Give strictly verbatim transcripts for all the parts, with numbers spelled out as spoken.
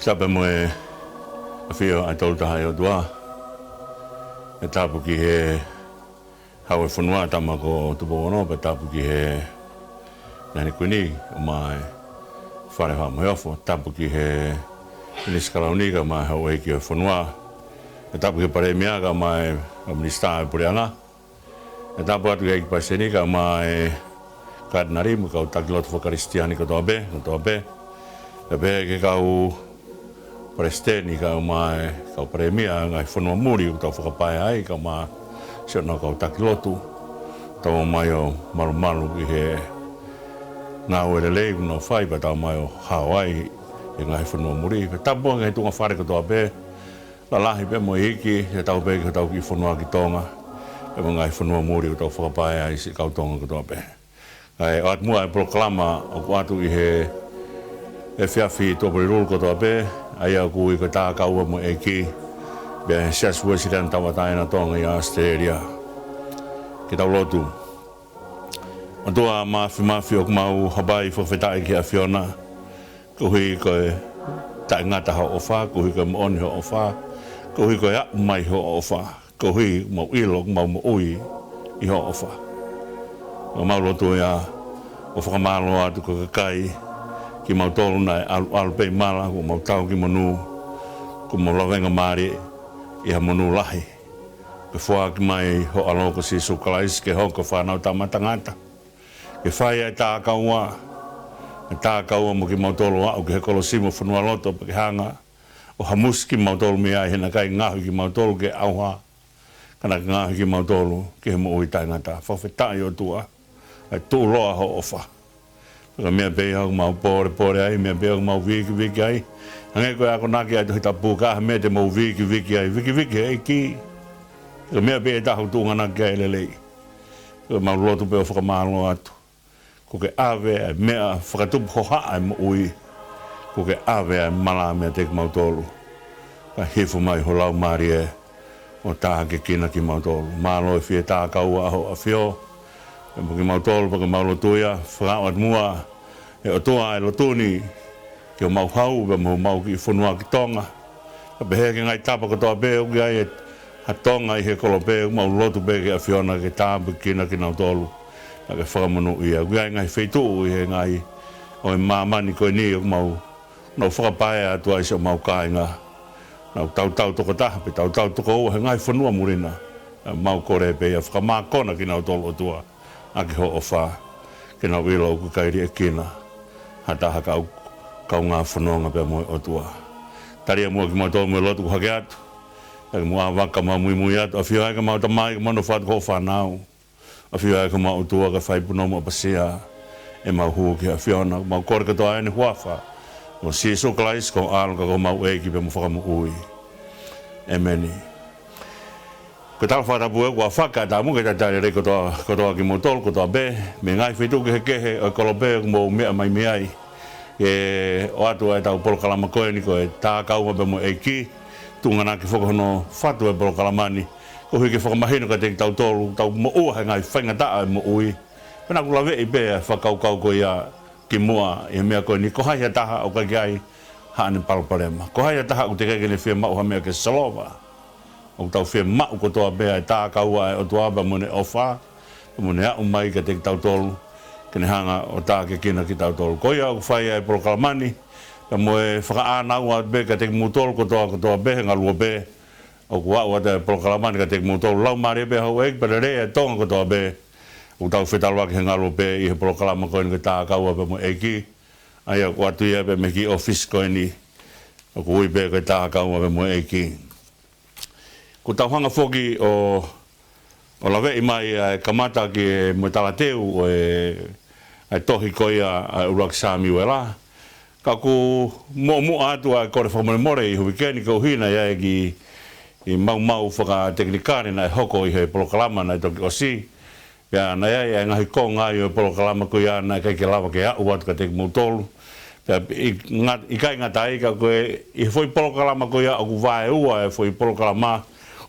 Tapu mo e ʻafio ʻa e Tolu Tahaʻi ʻOtua. ʻE tapu ki he Hau ʻo e fonua, Tama ko Tupou Ono, pea tapu ki he Naʻe Kuini, kae ʻumaʻā e Fale ʻo Haʻa Moheofo, tapu ki he Minisitā Kalauni, kae ʻumaʻā e Houʻeiki ʻo e fonua, ʻe tapu ki he Palēmia, kae ʻumaʻā e kau Minisitā ʻo e Puleʻanga, ʻe tapu atu ki he ʻEiki Palesiteni, kae ʻumaʻā e Katinali mo e kau taki lotu fakakalisitiane kotoa pē, kotoa pē. Pea pehē ki he kau Palesiteni, kae ʻumaʻā e kau Palēmia ʻo e ngaahi fonua muli ʻoku tau fakapaea ai, kae ʻumaʻā siʻonau kau taki lotu. Tau ō mai ʻo malumalu ki he ngāue lelei ʻoku nau fai, pea tau ō mai ʻo hao ai ʻi he ngaahi fonua muli. Pea tapu ange ki he tuʻunga fale kotoa pē, lalahi pea mo e iiki, ʻe tautau pē ki hotau kiʻi fonua ki Tonga, pea mo e ngaahi fonua muli ʻoku tau fakapaea ai siʻi kau Tonga kotoa pē. Kae ʻoatu muʻa e polokalama ʻoku ʻoatu ʻi he efiafi Tuʻapulelulu kotoa pē, ʻa ia ʻoku ui ko e Tākaua mo e ʻEiki, pea ʻe he Siasi Uēsiliana Tauʻatāina ʻo Tonga ʻi ʻAositelēlia. Ke tau lotu. ʻOtua Māfimafi, ʻoku mau hapai fakafetaʻi ki he ʻAfiona, koeʻuhi ko e taʻengata hoʻo ʻofa, koeʻuhi ko e moʻoni hoʻo ʻofa, koeʻuhi ko e aʻu mai hoʻo ʻofa, koeʻuhi ʻoku mau ʻilo ʻoku mau moʻui ʻi hoʻo ʻofa. ʻOku mau lotua ʻo fakamālō atu ki he kakai, kimautolu naʻe ʻalu, ʻalu pē ʻi mala, kuo mau tau ki monū, kuo mau lavengamālie ʻi ha monū lahi. Ke foaki mai ho ʻAlo ko Sīsū Kalaisi ke hoko ko e Fānautama ʻa e tangata, ke fai ʻa e tākaua, ʻa e tākaua mo kimautolu ʻo aʻu ki he kolosi mo e fonualoto, pea ke hanga ʻo hamusi kimautolu mei ai, he naʻe ʻikai ngaohi kimautolu ke ʻauha, ka naʻa ke ngaohi kimautolu ki he moʻui taʻengata. Fakafetaʻi ʻOtua, ʻa e tuʻuloa hoʻo ʻofa. Ko e meʻa pē ia ʻoku mau pōlepole ai, meʻa pē ia ʻoku mau vikiviki ai. Hangē ko e akonaki ʻa e Tohi Tapu, ka ʻi ai ha meʻa te mou vikiviki ai, vikiviki he ʻEiki. Ko e meʻa pē ia ʻe taha ʻoku tuʻunga ʻaki ai e lelei. ʻOku mau lotu pē ʻo fakamālō atu. Kuo ke ʻave ʻa e meʻa fakatupu hohaʻa ʻo e moʻui. Kuo ke ʻave ʻa e mala meiate kimautolu. Kae hifo mai ho Laumālie ʻo tākiekina kimautolu. Mālō e fie tākaua ʻa hoʻo ʻAfio pea mo kimautolu, pea ʻoku mau lotua ʻo fakaʻotua muʻa, ʻe ʻOtua, ʻa e lotu ni ki homau hau pea mo homau kiʻi fonua ki Tonga. Kae pehē ki he ngaahi tapa kotoa pē ʻoku ʻi ai ha Tonga ʻi he kolope, ʻoku mau lotu pē ki he ʻAfiona ke tāpuekina kinautolu, pea ke fakamonūʻia. ʻOku ʻi ai e ngaahi feituʻu ʻi he ngaahi ʻo e māmani ko eni ʻoku mau, nau fakapaea atu ai siʻomau kāinga. Nau tautau tokotaha pe tautau tokoua he ngaahi fonua muli na. Mau kole pē ia, fakamākona kinautolu ʻOtua ʻaki hoʻo ʻofa, ke nau ʻilo ʻoku ʻikai liʻekina ha taha kae ʻoua, kaungā fononga pea mo e ʻOtua. Tali muʻa kimautolu mo e lotu kuo hake atu. Pea ke mou ʻavaka, mau muimui atu. ʻAfio ʻa e ʻEiki ko homau Tamai, ke mau nofo atu ko hoʻo fānau. ʻAfio ʻa e ʻEiki ko homau ʻOtua, ke fai punou mo ʻapasia ʻemau hū ki he ʻAfiona. Mau kole kotoa ʻeni ʻi he huafa ʻo Sīsū Kalaisi ko ho ʻAlo ka ko homau ʻEiki pea mo Fakamoʻui. ʻĒmeni. Ko e tala fakatapu ē, ʻoku ou fakatapu mo e talitali lelei kotoa, kotoa kimoutolu kotoa pē mei he ngaahi feituʻu kehekehe ʻo e kolope ʻoku mou meʻa mai mei ai. Ke ʻoatu ʻa ʻetau polokalama ko eni ko e Tākaua pea mo e ʻEiki. Tuʻunga ʻaki foki hono fatu e polokalama ni, koeʻuhi ke fakamahino kiate kitautolu, tau moʻua he ngaahi faingataʻa ʻo e moʻui. Pea naʻa ku laveʻi pē ʻa e fakakaukau ko ia kimuʻa ʻi he meʻa ko eni, ko hai ha taha ʻoku ʻikai ke ʻi ai haʻane palopalema? Ko hai ha taha ʻoku teʻeki ke ne fiemaʻu ha meʻa ke solova? ʻOku tau fiemaʻu kotoa pē ʻa e tākaua ʻa e ʻOtua pea mo ʻene ʻofa, pea mo ʻene aʻu mai kiate kitautolu, ke ne hanga ʻo tākiekina kitautolu. Ko ia ʻoku fai ai e polokalama ni, pea mo e fakaʻānaua atu pē kiate kimoutolu kotoa, kotoa pē he ngaluope. ʻOku aʻu atu e polokalama ni kiate kimoutolu, laumālie pē houʻeiki pea lelei e Tonga kotoa pē. ʻOku tau fetaulaki he ngaluope ʻi he polokalama ko eni ko e Tākaua pea mo e ʻEiki. ʻA ia ʻoku ʻoatu ia pē mei he kiʻi ʻōfisi ko eni ʻoku ui pē ko e Tākaua pea mo e ʻEiki. ʻOku tau hanga foki ʻo, ʻo laveʻi mai ʻa e kamata ki he mo e talateu ʻo e, ʻa e tohi ko ia ʻa e ʻUluaki Samiuela. Ka ʻoku muʻomuʻa atu ʻa e kole fakamolemole ʻi he uike ni koeʻuhi naʻe ʻi ai e kiʻi maumau fakatekinikale naʻe hoko ʻi he polokalama naʻe toki ʻosi. Pea naʻe ʻi ai e ngaahi konga ʻi he polokalama ko ia naʻe ʻikai ke lava ke aʻu atu kiate kimoutolu. Pea ʻi, nga-, ʻikai ngata ai ka ko e, ʻi he foʻi polokalama ko ia ʻoku vaeua e foʻi polokalama,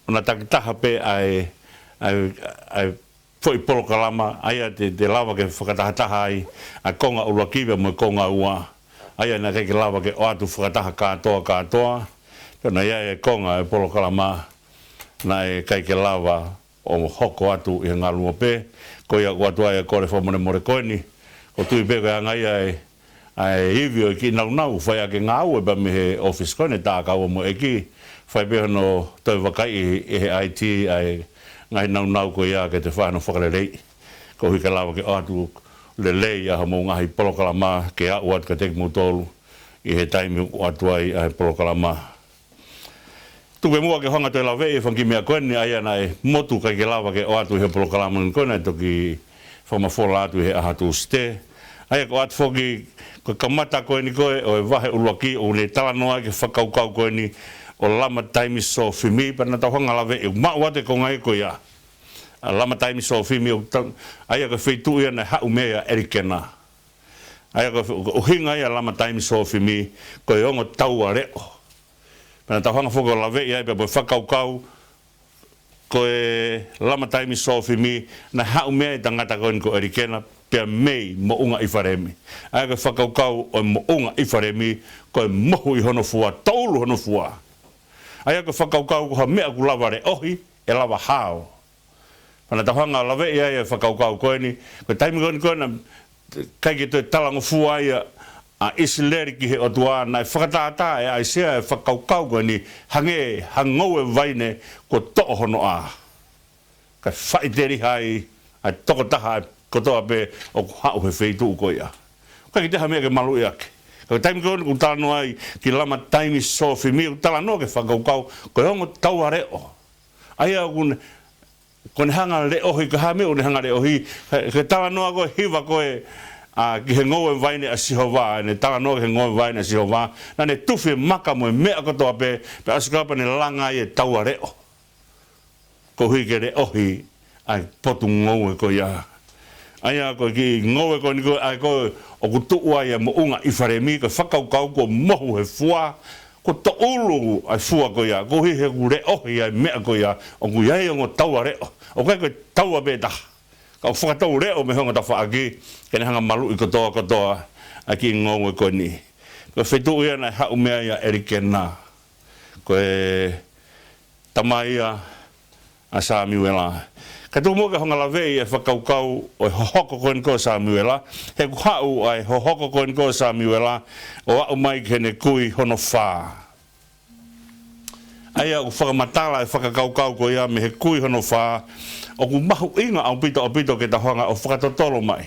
ʻo na takitaha pē ʻa e, ʻa e, ʻa e foʻi polokalama, ʻa ia te, te lava ke fakatahataha ai ʻa e konga ʻuluaki pea mo e konga ua. ʻA ia naʻe ʻikai ke lava ke ʻoatu fakataha kātoa kātoa, pea naʻe ʻi ai e konga e polokalama naʻe ʻikai ke lava ʻo hoko atu ʻi he ngaluope. Ko ia ʻoku ʻoatu ai e kole fakamolemole ko eni. ʻOku ou tui pē ko e anga ia e, ʻa e ivi ʻo e kiʻi nāunau, fai ʻaki e ngāue pea mei he ʻōfisi ko eni ʻa e Takaua mo e ʻEiki. Fai pē hono toe vakaiʻi ʻe he I T ʻa e ngaahi nāunau ko ia ke toe fai hono fakaleleiʻi. Koeʻuhi ke lava ke ʻoatu lelei ʻa hoʻomou ngaahi polokalama ke aʻu atu kiate kimoutolu ʻi he taimi ʻoku ʻoatu ai ʻa e polokalama. Tuku muʻa ke u hanga ʻo toe laveʻi e fanga kiʻi meʻa ko eni, ʻa ia naʻe motu ʻikai ke lava ke ʻoatu ʻi he polokalama ko eni, naʻe toki fakamafola atu ʻi he ʻaho Tūsite. ʻA ia ko e ʻoatu foki, ko e kamata ko eni ko ē ʻo e vahe ʻuluaki ʻoku ne talanoa ai ki he fakakaukau ko eni ʻo Lama Taimi Sōfimi, pea naʻa tau hanga ʻo laveʻi, ʻoku maʻu atu e konga ia ko ia. ʻA Lama Taimi Sōfimi, ʻoku tau, ʻa ia ko e feituʻu ia naʻe haʻu mei ai ʻa ʻElikena. ʻA ia ko e fe-, ko e ʻuhinga ia ʻa Lama Taimi Sōfimi, ko e ongo taua leʻo. Pea naʻa tau hanga foki ʻo laveʻi ai pea mo e fakakaukau, ko e Lama Taimi Sōfimi, naʻe haʻu mei ai e tangata ko eni ko ʻElikena, pea mei Moʻunga ʻIfalemi. ʻA ia ko e fakakaukau ʻo e Moʻunga ʻIfalemi, ko e mohu ʻi hono fua, toʻulu hono fua. ʻA ia ko e fakakaukau ko ha meʻa ʻoku lava leʻohi, ʻe lava hao. Pea naʻa tau hanga ʻo laveʻi ai e fakakaukau ko eni, ko e taimi ko eni ko ē naʻe ʻikai ke toe talangofua ai ʻa, ʻa ʻIsileli ki he ʻOtua, naʻe fakatātā ʻe ʻAisea e fakakaukau ko eni, hangē ha ngoue vaine kuo toʻo hono ʻā. Kae faʻiteliha ai ʻa e tokotaha kotoa pē ʻoku haʻu he feituʻu ko ia. ʻIkai ke toe ha meʻa ke maluʻi ʻaki. Ka ko e taimi ko eni ʻoku talanoa ai ki Lama Taimi Sōfimi, ʻoku talanoa ki he fakakaukau, ko e ongo taua leʻo. ʻA ia ʻoku ne, ko ʻene hanga ʻo leʻohi, ko e hā e meʻa ʻoku ne hanga ʻo leʻohi, he, he talanoa ko ē hiva ko ē, ʻa, ki he ngoue vaine ʻa Sihova, ʻene talanoa ki he ngoue vaine ʻa Sihova, naʻa ne tufi e maka mo e meʻa kotoa pē, pea ʻosi ko ia pea ne langa ai e taua leʻo. Koeʻuhi ke leʻohi ʻa e potu ngoue ko ia. ʻA ia ko e kiʻi ngoue ko eni ko ē, ʻa ia ko ē ʻoku tuʻu ai ʻa Moʻunga ʻIfalemi, ko e fakakaukau kuo mohu he fua, kuo toʻulu ʻa e fua ko ia, koeʻuhi he kuo leʻohi ʻa e meʻa ko ia, ʻoku ʻi ai e ongo taua leʻo, ʻoku ʻikai ko e taua pē taha. Ka ʻoku fakatou leʻo mei he ongo tafaʻaki, ke ne hanga ʻo maluʻi kotoa kotoa ʻa e kiʻi ngoue ko eni. Ko e feituʻu ia naʻe haʻu mei ai ʻa ʻElikena. Ko e tamai ia ʻa Samiuela. Ka tuku muʻa ke u hanga ʻo laveʻi e fakakaukau ʻo e hohoko ko eni ko ē ʻo Samiuela, he ʻoku haʻu ʻa e hohoko ko eni ko ē ʻo Samiuela ʻo aʻu mai ki heʻene kui hono fā. ʻA ia ʻoku fakamatala e fakakaukau ko ia mei he kui hono fā, ʻoku mahuʻinga ʻaupito ʻaupito ke tau hanga ʻo fakatotolo mai.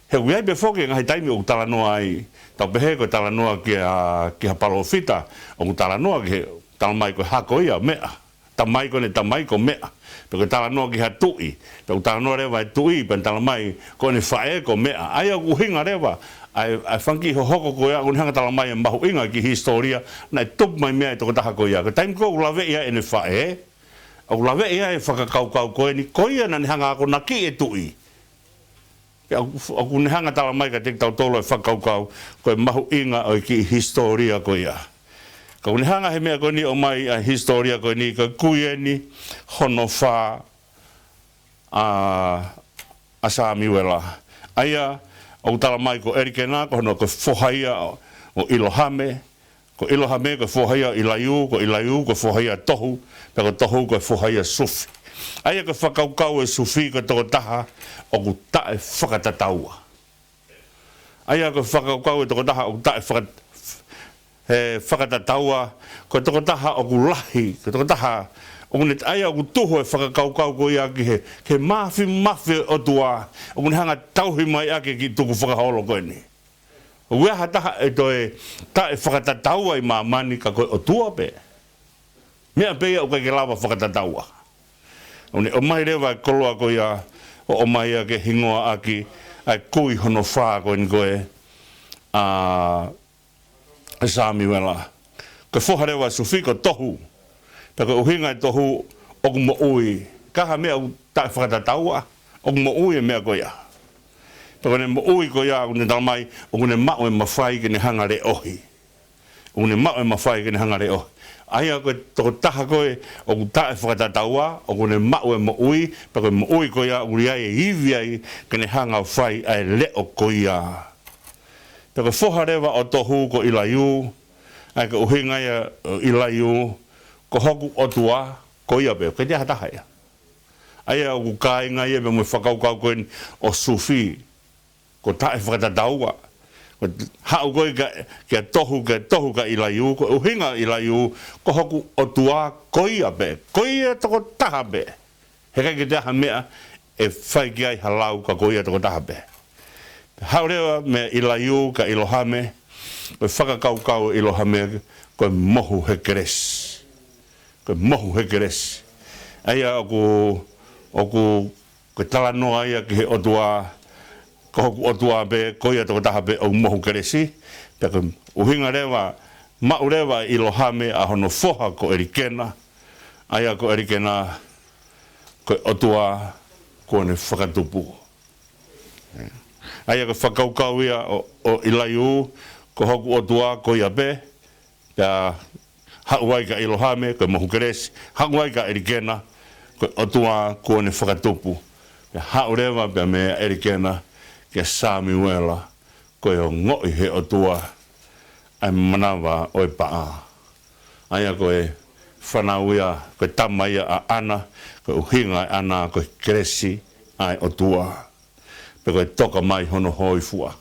He ʻoku ʻi ai pē foki e ngaahi taimi ʻoku talanoa ai, tau pehē ko e talanoa ki ha, ki ha palōfita, ʻoku talanoa ki he, talamai ko e hako ia ʻo Meʻa. Tamai ko ʻene tamai ko Meʻa. Pe ko e talanoa ki ha tuʻi, pe ʻoku talanoa leva e tuʻi, pea talamai ko ʻene faʻē ko Meʻa. ʻA ia ʻoku ʻuhinga leva ʻa e, ʻa e fanga kiʻi hohoko ko ia, ʻoku ne hanga ʻo talamai e mahuʻinga ki he hisitōlia naʻe tupu mai mei ai e tokotaha ko ia. Ko e taimi ko ē ʻoku laveʻi ai ʻene faʻē, ʻoku laveʻi ai e fakakaukau ko eni, ko ia naʻa ne hanga ʻo akonakiʻi e tuʻi. Pea ʻoku, ʻoku ne hanga ʻo talamai kiate kitautolu e fakakaukau, ko e mahuʻinga ʻo e kiʻi hisitōlia ko ia. Ka ʻoku ne hanga he meʻa ko eni ʻo ʻomai ʻa e hisitōlia ko eni, ko e kui eni hono fā ʻa, ʻa Samiuela. ʻA ia ʻoku talamai ko ʻElikena, ko hono, ko e foha ia ʻo, ʻo ʻIlohame, ko ʻIlohame ko e foha ia ʻo ʻIlaiū, ko ʻIlaiū ko e foha ia ʻo Tohu, pea ko Tohu ko e foha ia ʻo Sufi. ʻA ia ko e fakakaukau ʻo Sufi ko e tokotaha ʻoku taʻefakatataua. ʻA ia ko e fakakaukau ʻo e tokotaha ʻoku taʻefaka-, he fakatataua, ko e tokotaha ʻoku lahi, ko e tokotaha ʻoku ne, ʻa ia ʻoku tuhu e fakakaukau ko ia ki he, ki he māfimafi ʻo e ʻOtua, ʻoku ne hanga ʻo tauhi mai ʻaki e kiʻi tukufakaholo ko eni. ʻOku ʻi ai ha taha ʻe toe taʻefakatataua ʻi māmani ka ko e ʻOtua pē. Meʻa pē ia ʻoku ʻikai ke lava fakatataua. ʻOku ne ʻomai leva e koloa ko ia, ʻo ʻomai ia ke hingoa ʻaki ʻa e kui hono fā ko eni ko ē ʻa, ʻa Samiuela. Ko e foha leva ʻo Sufi ko Tohu. Pea ko e ʻuhinga e Tohu ʻoku moʻui. Ka ha meʻa ʻoku taʻefakatataua, ʻoku moʻui e meʻa ko ia. Pea ko ʻene moʻui ko ia, ʻoku ne talamai, ʻoku ne maʻu e mafai ke ne hanga ʻo leʻohi. ʻOku ne maʻu e mafai ke ne hanga ʻo leʻohi. ʻA ia ko e tokotaha ko ē ʻoku taʻefakatataua, ʻoku ne maʻu e moʻui, pea ko e moʻui ko ia ʻoku ʻi ai e ivi ai ke ne hanga ʻo fai ʻa e leʻo ko ia. Pea ko e foha leva ʻo Tohu ko ʻIlaiū, ʻa ia ko e ʻuhinga ia ʻo ʻIlaiū, ko hoku ʻOtua, ko ia pē, ʻikai toe ʻi ai ha taha ia. ʻA ia ʻoku kāinga ia pea mo e fakakaukau ko eni ʻo Sufi, ko e taʻefakatataua. Ko e haʻu ko ē kia, kia Tohu, kia Tohu kia ʻIlaiū, ko e ʻuhinga ʻo ʻIlaiū, ko hoku ʻOtua, ko ia pē, ko ia tokotaha pē. He ʻikai ke toe ʻi ai ha meʻa ʻe fai ki ai ha lau ka ko ia tokotaha pē. Haʻu leva meia ʻIlaiū kia ʻIlohame, ko e fakakaukau ʻo ʻIlohame, ko e mohu he kelesi. Ko e mohu he kelesi. ʻA ia ʻoku, ʻoku, ko e talanoa ia ki he ʻOtua, ko hoku ʻOtua pē, ko ia tokotaha pē ʻoku mohu kelesi. Pea ko e ʻuhinga leva, maʻu leva ʻe ʻIlohame ʻa hono foha ko ʻElikena, ʻa ia ko ʻElikena, ko e ʻOtua kuo ne fakatupu. ʻA ia ko e fakakaukau ia ʻo, ʻo ʻIlaiū, ko hoku ʻOtua, ko ia pē, pea haʻu ai kia ʻIlohame, ko e mohu kelesi, haʻu ai kia ʻElikena, ko e ʻOtua kuo ne fakatupu. Pea haʻu leva pea meia ʻElikena kia Samiuela, ko e ongoʻi he ʻOtua ʻa e manava ʻo e paʻa. ʻA ia ko e fānau ia, ko e tama ia ʻa ʻAna, ko e ʻuhinga ʻa ʻAna ko e kelesi ʻa e ʻOtua. Pea ko e toka mai hono hōifua.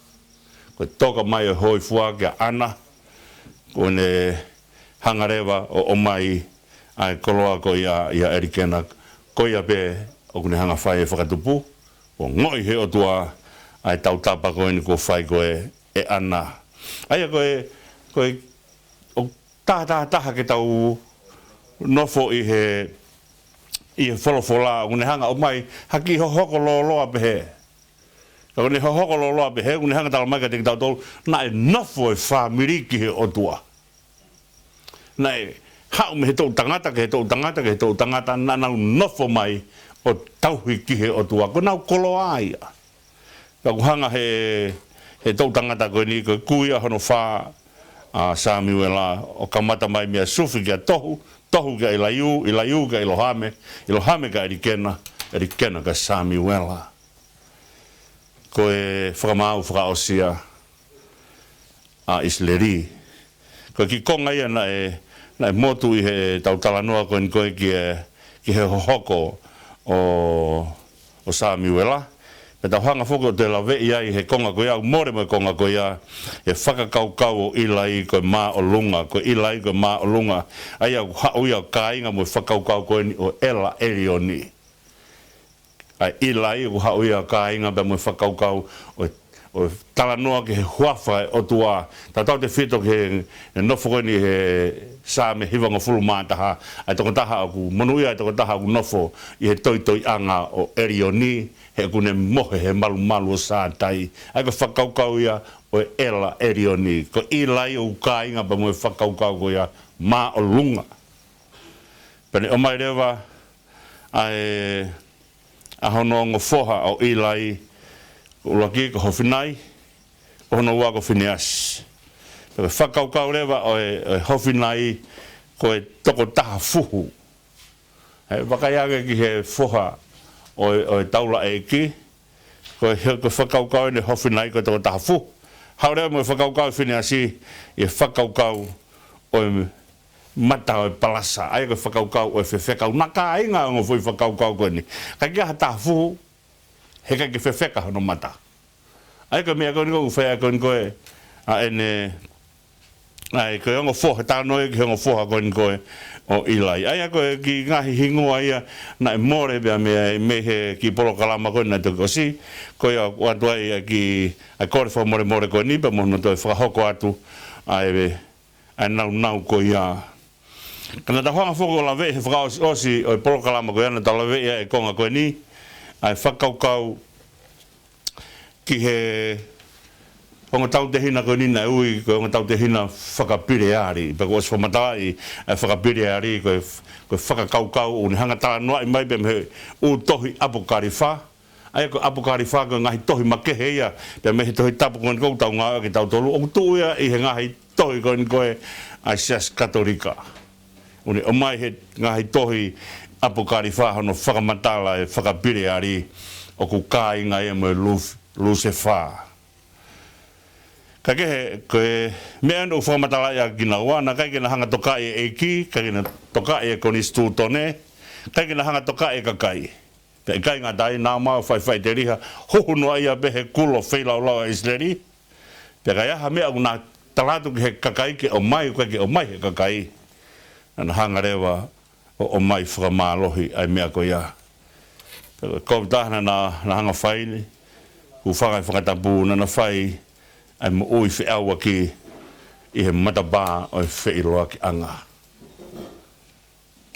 Ko e toka mai ʻo e hōifua kia ʻAna, kuo ne hanga leva ʻo ʻomai ʻa e koloa ko ia ʻia ʻElikena, ko ia pē ʻoku ne hanga fai e fakatupu, ʻo ongoʻi he ʻOtua ʻa e tautapa ko eni kuo fai ko ē ʻe ʻAna. ʻA ia ko e, ko e, ʻoku taha taha taha ke tau nofo ʻi he, ʻi he folofola, ʻoku ne hanga ʻomai ha kiʻi hohoko lōloa pehē. Ka ʻoku ne hohoko lōloa pehē, ʻoku ne hanga talamai kiate kitautolu, naʻe nofo e fāmili ki he ʻOtua. Naʻe haʻu mei he toʻu tangata, ki he toʻu tangata, ki he toʻu tangata, naʻa nau nofo mai ʻo tauhi ki he ʻOtua. Ko ʻenau koloa ia. Ka ʻoku hanga he, he toʻu tangata ko eni, ko e kui ʻa hono fā, ʻa Samiuela, ʻo kamata mai meia Sufi kia Tohu, Tohu kia ʻIlaiū, ʻIlaiū kia ʻIlohame, ʻIlohame kia ʻElikena, ʻElikena kia Samiuela. Ko e fakamaau fakaʻosi ia ʻa ʻIsileli. Ko e kiʻi konga ia naʻe, naʻe motu ʻi heʻetau talanoa ko eni ko ē ki he, ki he hohoko ʻo, ʻo Samiuela. Pea tau hanga foki ʻo toe laveʻi ai he konga ko ia, ʻoku mole mo e konga ko ia, e fakakaukau ʻo ʻIlai ko e māʻolunga, ko ʻIlai ko e māʻolunga. ʻA ia ʻoku haʻu ia ʻo kāinga mo e fakakaukau ko eni ʻo e ʻEla ʻElioni. ʻA ʻIlai ʻoku haʻu ia ʻo kāinga pea mo e fakakaukau ʻo, ʻo talanoa ki he huafa ʻo e ʻOtua. Tautautefito ki he, he nofo ko eni he Saame hivangofulu mā taha. ʻA e tokotaha ʻoku monūʻia, ʻa e tokotaha ʻoku nofo ʻi he toitoiʻanga ʻo ʻElioni, he ʻoku ne mohe he malumalu ʻo Sātai. ʻA ia ko e fakakaukau ia ʻo e ʻEla ʻElioni. Ko ʻIlai ʻoku kāinga pea mo e fakakaukau ko ia māʻolunga. Pea ne ʻomai leva ʻa e, ʻa hono ongo foha ʻo ʻIlai, ko e ʻuluaki ko Hofinai, ko hono ua ko Fineasi. Pea ko e fakakaukau leva ʻo e, ʻo e Hofinai ko e tokotaha fuhu. He vakai ange ki he foha ʻo e, ʻo e taulaʻeiki, ko e, ko e fakakaukau eni ʻo Hofinai ko e tokotaha fuhu. Haʻu leva mo e fakakaukau ʻo Fineasi, ʻi he fakakaukau ʻo e mata ʻo e palasa, ʻa ia ko e fakakaukau ʻo e fefeka, ʻoku na kāinga ʻa e ongo foʻi fakakaukau ko eni. ʻIkai ke ʻi ai ha taha fuhu, he ʻikai ke fefeka hono mata. ʻA ia ko e meʻa ko eni ʻoku fai ko eni ko ē, ʻa ʻene, ʻa ia ko e ongo foha, talanoa ia ki he ongo foha ko eni ko ē ʻo ʻIlai. ʻA ia ko e kiʻi ngaahi hingoa ia naʻe mole pea mei, mei he kiʻi polokalama ko ē naʻe toki ʻosi, ko ia ʻoatu ai ʻa e kiʻi, ʻa e kole fakamolemole ko eni, pea mo hono toe fakahoko atu ʻa e ʻa e nāunau ko ia. Ka naʻa tau hanga foki ʻo laveʻi he fakaʻosiʻosi ʻo e polokalama ko ia naʻa tau laveʻi ai e konga ko eni, ʻa e fakakaukau ki he ongo tautehina ko eni naʻe ui ko e ongo tautehina fakapileali. Pea kuo ʻosi fakamatalaʻi ʻa e fakapileali ko e, ko e fakakaukau ʻoku ne hanga talanoaʻi mai pea mei he ʻū tohi ʻApokalifa, ʻa ia ko e ʻApokalifa ko e ngaahi tohi makehe ia, pea mei he Tohi Tapu ko eni ʻoku tau ngāueʻaki ʻe tautolu, ʻoku tuʻu ia ʻi he ngaahi tohi ko eni ko ē ʻa e Siasi Katolika. ʻOku ne ʻomai he ngaahi tohi ʻApokalifa hono fakamatala e fakapileali ʻoku kāinga ia mo e Lus-, Lusefā. Ka kehe, ko e meʻa ʻoku fakamatalaʻi ʻaki kinaua, naʻe ʻikai ke na hanga tokaʻi e ʻEiki, ʻikai ke na tokaʻi e konisitūtone, ʻikai ke na hanga tokaʻi e kakai. Pea ʻikai ngata ai, naʻa mau faifai teliha, huhu noa ia pē he kulo feilaulau ʻa ʻIsileli. Pea ka ʻi ai ha meʻa ʻoku na tala atu ki he kakai ke ʻomai, ʻoku ʻikai ke ʻomai he kakai. Naʻa na hanga leva ʻo ʻomai fakamālohi ʻa e meʻa ko ia. Pea ko e taha naʻa na, na hanga fai ni, hūfanga he fakatapu naʻa na fai ʻa e moʻui feʻauaki ʻi he matapā ʻo e feʻiloakiʻanga.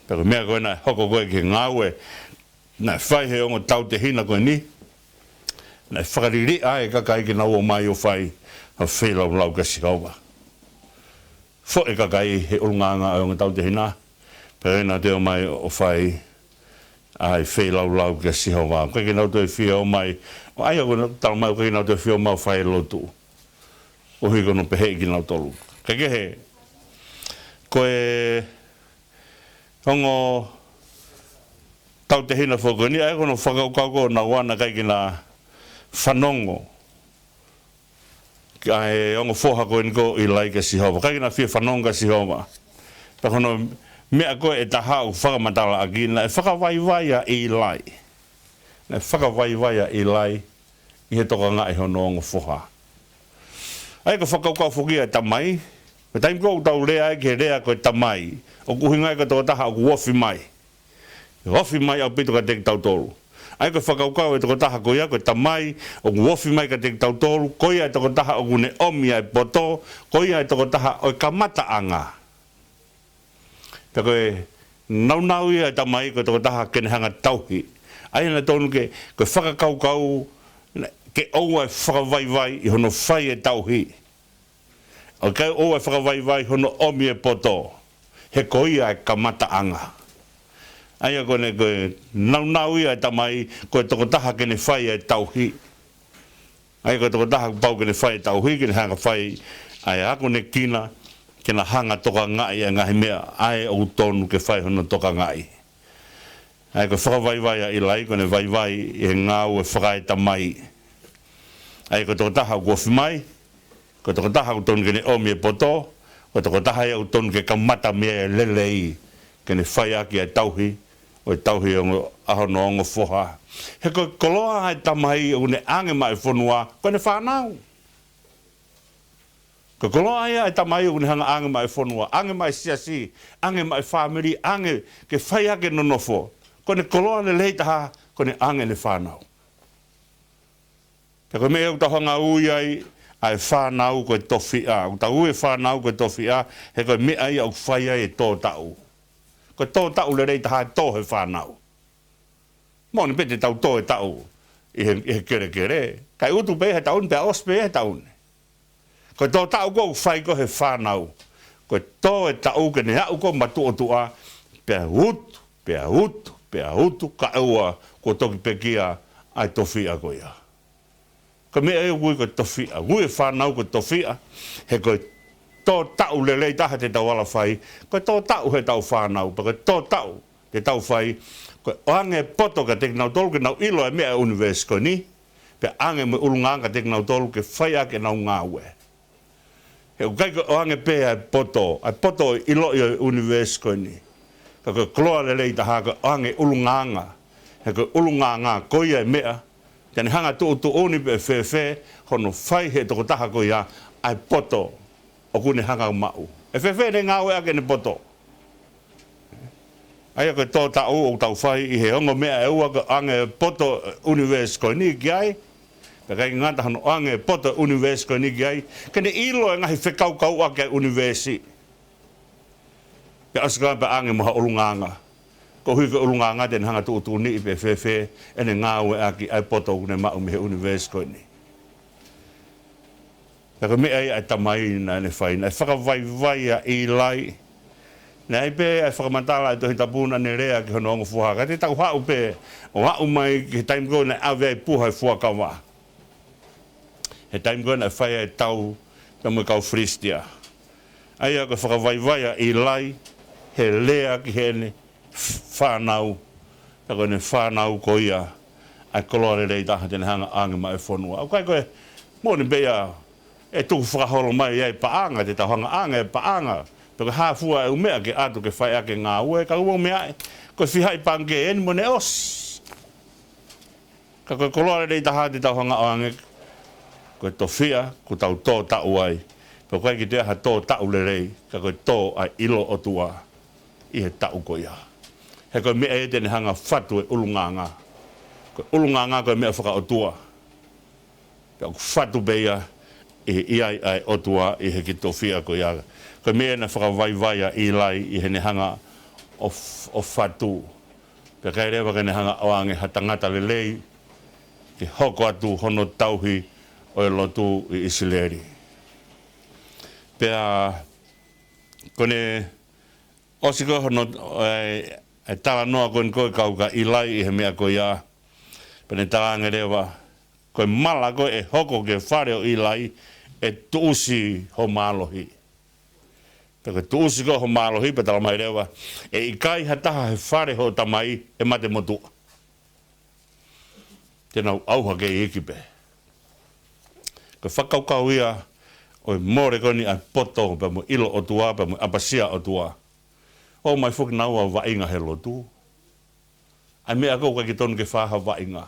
Pea ko e meʻa ko ē naʻe hoko ko ē ki he ngāue naʻe fai he ongo tautehina ko eni, naʻe fakaliliʻa e kakai ke nau ō mai ʻo fai ha feilaulau kia Sihova. Foʻi e kakai he ʻulungaanga ʻo e ongo tautehina, pea naʻa nau toe ō mai ʻo fai ʻa e feilaulau kia Sihova. ʻIkai ke nau toe fie ō mai, ʻo ʻai ʻo na tala mai, ʻikai ke nau toe fie ō mai ʻo fai e lotu. ʻOku ʻikai ke nau pehē kinautolu. Ka kehe, ko e ongo tautehina foki ko eni, ʻa ia ko hono fakakaukau ko ē naʻa na ʻikai ke na fanongo ki he ongo foha ko eni ko ʻIlai kia Sihova. ʻIkai ke na fie fanongo kia Sihova. Pea ko hono meʻa ko ē ʻe taha ʻoku fakamatalaʻaki, naʻe fakavaivai ʻa ʻIlai. Naʻe fakavaivai ʻa ʻIlai ʻi he tokangaʻi hono ongo foha. ʻA ia ko e fakakaukau foki ʻa e tamai, ko e taimi ko ē ʻoku tau lea ai ki he lea ko e tamai, ʻoku ʻuhinga ia ko e tokotaha ʻoku ofi mai. ʻE ofi mai ʻaupito kiate kitautolu. ʻA ia ko e fakakaukau e tokotaha ko ia, ko e tamai, ʻoku ofi mai kiate kitautolu, ko ia e tokotaha ʻoku ne ʻomi ʻa e poto, ko ia e tokotaha ʻo e kamataʻanga. Pea ko e nāunau ia e tamai ko e tokotaha ke ne hanga tauhi. ʻA ia naʻe tonu ke, ko e fakakaukau, ke ʻoua ʻe fakavaivai ʻi hono fai e tauhi. ʻOku ʻikai ʻoua ʻe fakavaivai hono ʻomi e poto, he ko ia e kamataʻanga. ʻA ia ko ʻene, ko e nāunau ia e tamai, ko e tokotaha ke ne fai e tauhi. ʻA ia ko e tokotaha kuo pau ke ne fai e tauhi, ke ne hanga fai ʻa e akonekina, ke na hanga tokangaʻi e ngaahi meʻa ʻa ē ʻoku tonu ke fai hono tokangaʻi. ʻA ia ko e fakavaivai ʻa ʻIlai, ko ʻene vaivai ʻi he ngāue fakaetamai. ʻA ia ko e tokotaha ʻoku ofi mai, ko e tokotaha ʻoku tonu ke ne ʻomi e poto, ko e tokotaha ia ʻoku tonu ke kamata mei ai e lelei, ke ne fai ʻaki ʻa e tauhi, ʻo e tauhi ʻo e ongo, ʻa hono ongo foha. He ko e koloa ʻa e tamai ʻoku ne ʻange maʻa e fonua, ko ʻene fānau. Ko e koloa ia ʻa e tamai ʻoku ne hanga ʻange maʻa e fonua, ʻange maʻa e siasi, ʻange maʻa e fāmili, ʻange ke fai ʻaki e nonofo. Ko ʻene koloa lelei taha, ko ʻene ʻange ʻene fānau. Pea ko e meʻa ʻoku tau hanga ui ai ʻa e fānau ko e tofiʻa. ʻOku tau ui e fānau ko e tofiʻa, he ko e meʻa ia ʻoku fai ai e tō taʻu. Ko e tō taʻu lelei taha ʻe tō he fānau. Moʻoni pē te tau tō e taʻu ʻi he, ʻi he kelekele. Kae utu pē he taʻu ni, pea ʻosi pē he taʻu ni. Ko e tō taʻu ko ē ʻoku fai ko ē he fānau. Ko e tō e taʻu ke ne aʻu ko ē matuʻotuʻa, pea utu, pea utu, pea utu, kae ʻoua kuo toki pekia ʻa e tofiʻa ko ia. Ko e meʻa ia ʻoku ui ko e tofiʻa, ui e fānau ko e tofiʻa, he ko e tō taʻu lelei taha te tau ala fai, ko e tō taʻu heʻetau fānau, pea ko e tō taʻu te tau fai, ko e ʻoange e poto kiate kinautolu ke nau ʻilo e meʻa ʻa e ʻunivēsi ko eni, pea ʻange mo e ʻulungaanga kiate kinautolu ke fai ʻaki ʻenau ngāue. He ʻoku ʻikai ko e ʻoange pē ʻa e poto, ʻa e poto ʻo e ʻiloʻi ʻo e ʻunivēsi ko eni. Ka ko e koloa lelei taha ko e ʻoange ʻulungaanga. He ko e ʻulungaanga ko ia e meʻa te ne hanga tuʻutuʻuni pe ʻe fēfē hono fai he tokotaha ko ia ʻa e poto ʻoku ne hanga maʻu. ʻE fēfē ʻene ngāue ʻaki ʻene poto. ʻA ia ko e tō taʻu ʻoku tau fai ʻi he ongo meʻa ʻe ua, ko e ʻoange e poto ʻunivēsi ko eni ki ai. Pea ʻikai ngata hono ʻoange e poto ʻunivēsi ko eni ki ai, ke ne ʻilo e ngaahi fekaukauʻaki ʻa e ʻunivēsi. Pea ʻosi ko ia pea ʻange mo ha ʻulungaanga. Koeʻuhi ko e ʻulungaanga te ne hanga tuʻutuʻuniʻi pe ʻe fēfē ʻene ngāue ʻaki ʻa e poto ʻoku ne maʻu mei he ʻunivēsi ko eni. Pea ko e meʻa ia ʻa e tamai naʻa ne fai, naʻe fakavaivai ʻa ʻIlai. Naʻe ʻi ai pē ʻa e fakamatala ʻa e Tohi Tapu naʻa ne lea ki hono ongo foha. Ka te tau haʻu pē, ʻo aʻu mai ki he taimi ko ē naʻe ʻave ai e puha ʻo e fuakava. He taimi ko ē naʻe fai ai e tau pea mo e kau Filisitia. ʻA ia ko e fakavaivai ʻa ʻIlai, he lea ki heʻene fānau, pea ko ʻene fānau ko ia ʻa e koloa lelei taha te ne hanga ʻange maʻa e fonua. ʻOku ʻikai ko e moʻoni pē ia ʻE tuku fakaholo mai ʻa e paʻanga, te tau hanga ʻange ʻa e paʻanga. Pe ko e hā fua ʻe ʻū meʻa ke ʻatu ke fai ʻaki e ngāue, ka ʻoku mou meaʻi, ko e fihaʻi pangikē eni mo ʻene ʻosi. Ka ko e koloa lelei taha te tau hanga ʻange, ko e tofiʻa, kuo tau tō taʻu ai. Pe ko e ʻikai ke toe ʻi ai ha tō taʻu lelei, ka ko e tō ʻa e ʻilo ʻOtua ʻi he taʻu ko ia. He ko e meʻa ia te ne hanga fatu e ʻulungaanga. Ko e ʻulungaanga ko e meʻa fakaʻotua. Pea ʻoku fatu pē ia ʻi he ʻi ai ʻa e ʻOtua ʻi he kiʻi tofiʻa ko ia. Ko e meʻa naʻe fakavaivai ʻa ʻIlai ʻi heʻene hanga ʻo f-, ʻo fatu. Pea ʻikai leva ke ne hanga ʻoange ha tangata lelei ke hoko atu hono tauhi ʻo e lotu ʻi ʻIsileli. Pea ko ʻene ʻosi ko ē hono, ʻe, ʻe talanoa ko eni ko ē kau kia ʻIlai ʻi he meʻa ko ia. Pea ne talaange leva, ko e mala ko ē ʻe hoko ki he fale ʻo ʻIlai, ʻe tuʻusi ho mālohi. Pea ko e tuʻusi ko ē ho mālohi, pea talamai leva, ʻe ʻikai ha taha he fale hoʻo tamai ʻe mate motuʻa. Te nau ʻauha kei iiki pē. Ko e fakakaukau ia ʻo e mole ko eni ʻa e poto, pea mo e ʻilo ʻOtua, pea mo e ʻapasia ʻOtua. ʻOmai foki naua ʻo vaʻinga he lotu. ʻA e meʻa ko ē ʻoku ʻikai ke tonu ke fai ha vaʻinga.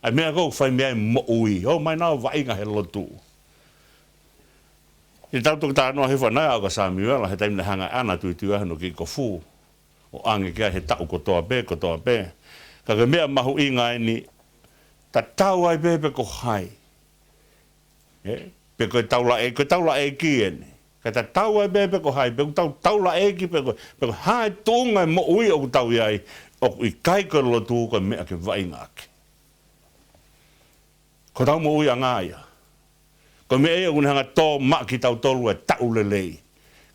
ʻA e meʻa ko ē ʻoku fai mei ai e moʻui. ʻOmai naua ʻo vaʻinga he lotu. ʻI heʻetau toki talanoa hifo ʻanenai ʻa Samiuela, he taimi naʻe hanga ʻe ʻAna ʻo tuitui ai hono kiʻi kofu. ʻO ʻange ki ai he taʻu kotoa pē, kotoa pē. Ka ko e meʻa mahuʻinga eni, tatau ai pē pe ko hai. ʻE, pe ko e taulaʻe-, ko e taulaʻeiki eni. Ka tatau ai pē pe ko hai, pe ko e tau-, taulaʻeiki, pe ko, pe ko e hā e tuʻunga e moʻui ʻoku tau ʻi ai, ʻoku ʻikai ko e lotu ko e meʻa ke vaʻinga ʻaki. Ko hotau moʻuiʻanga ia. Ko e meʻa ia ʻoku ne hanga ʻo tō maʻa kitautolu e taʻu lelei.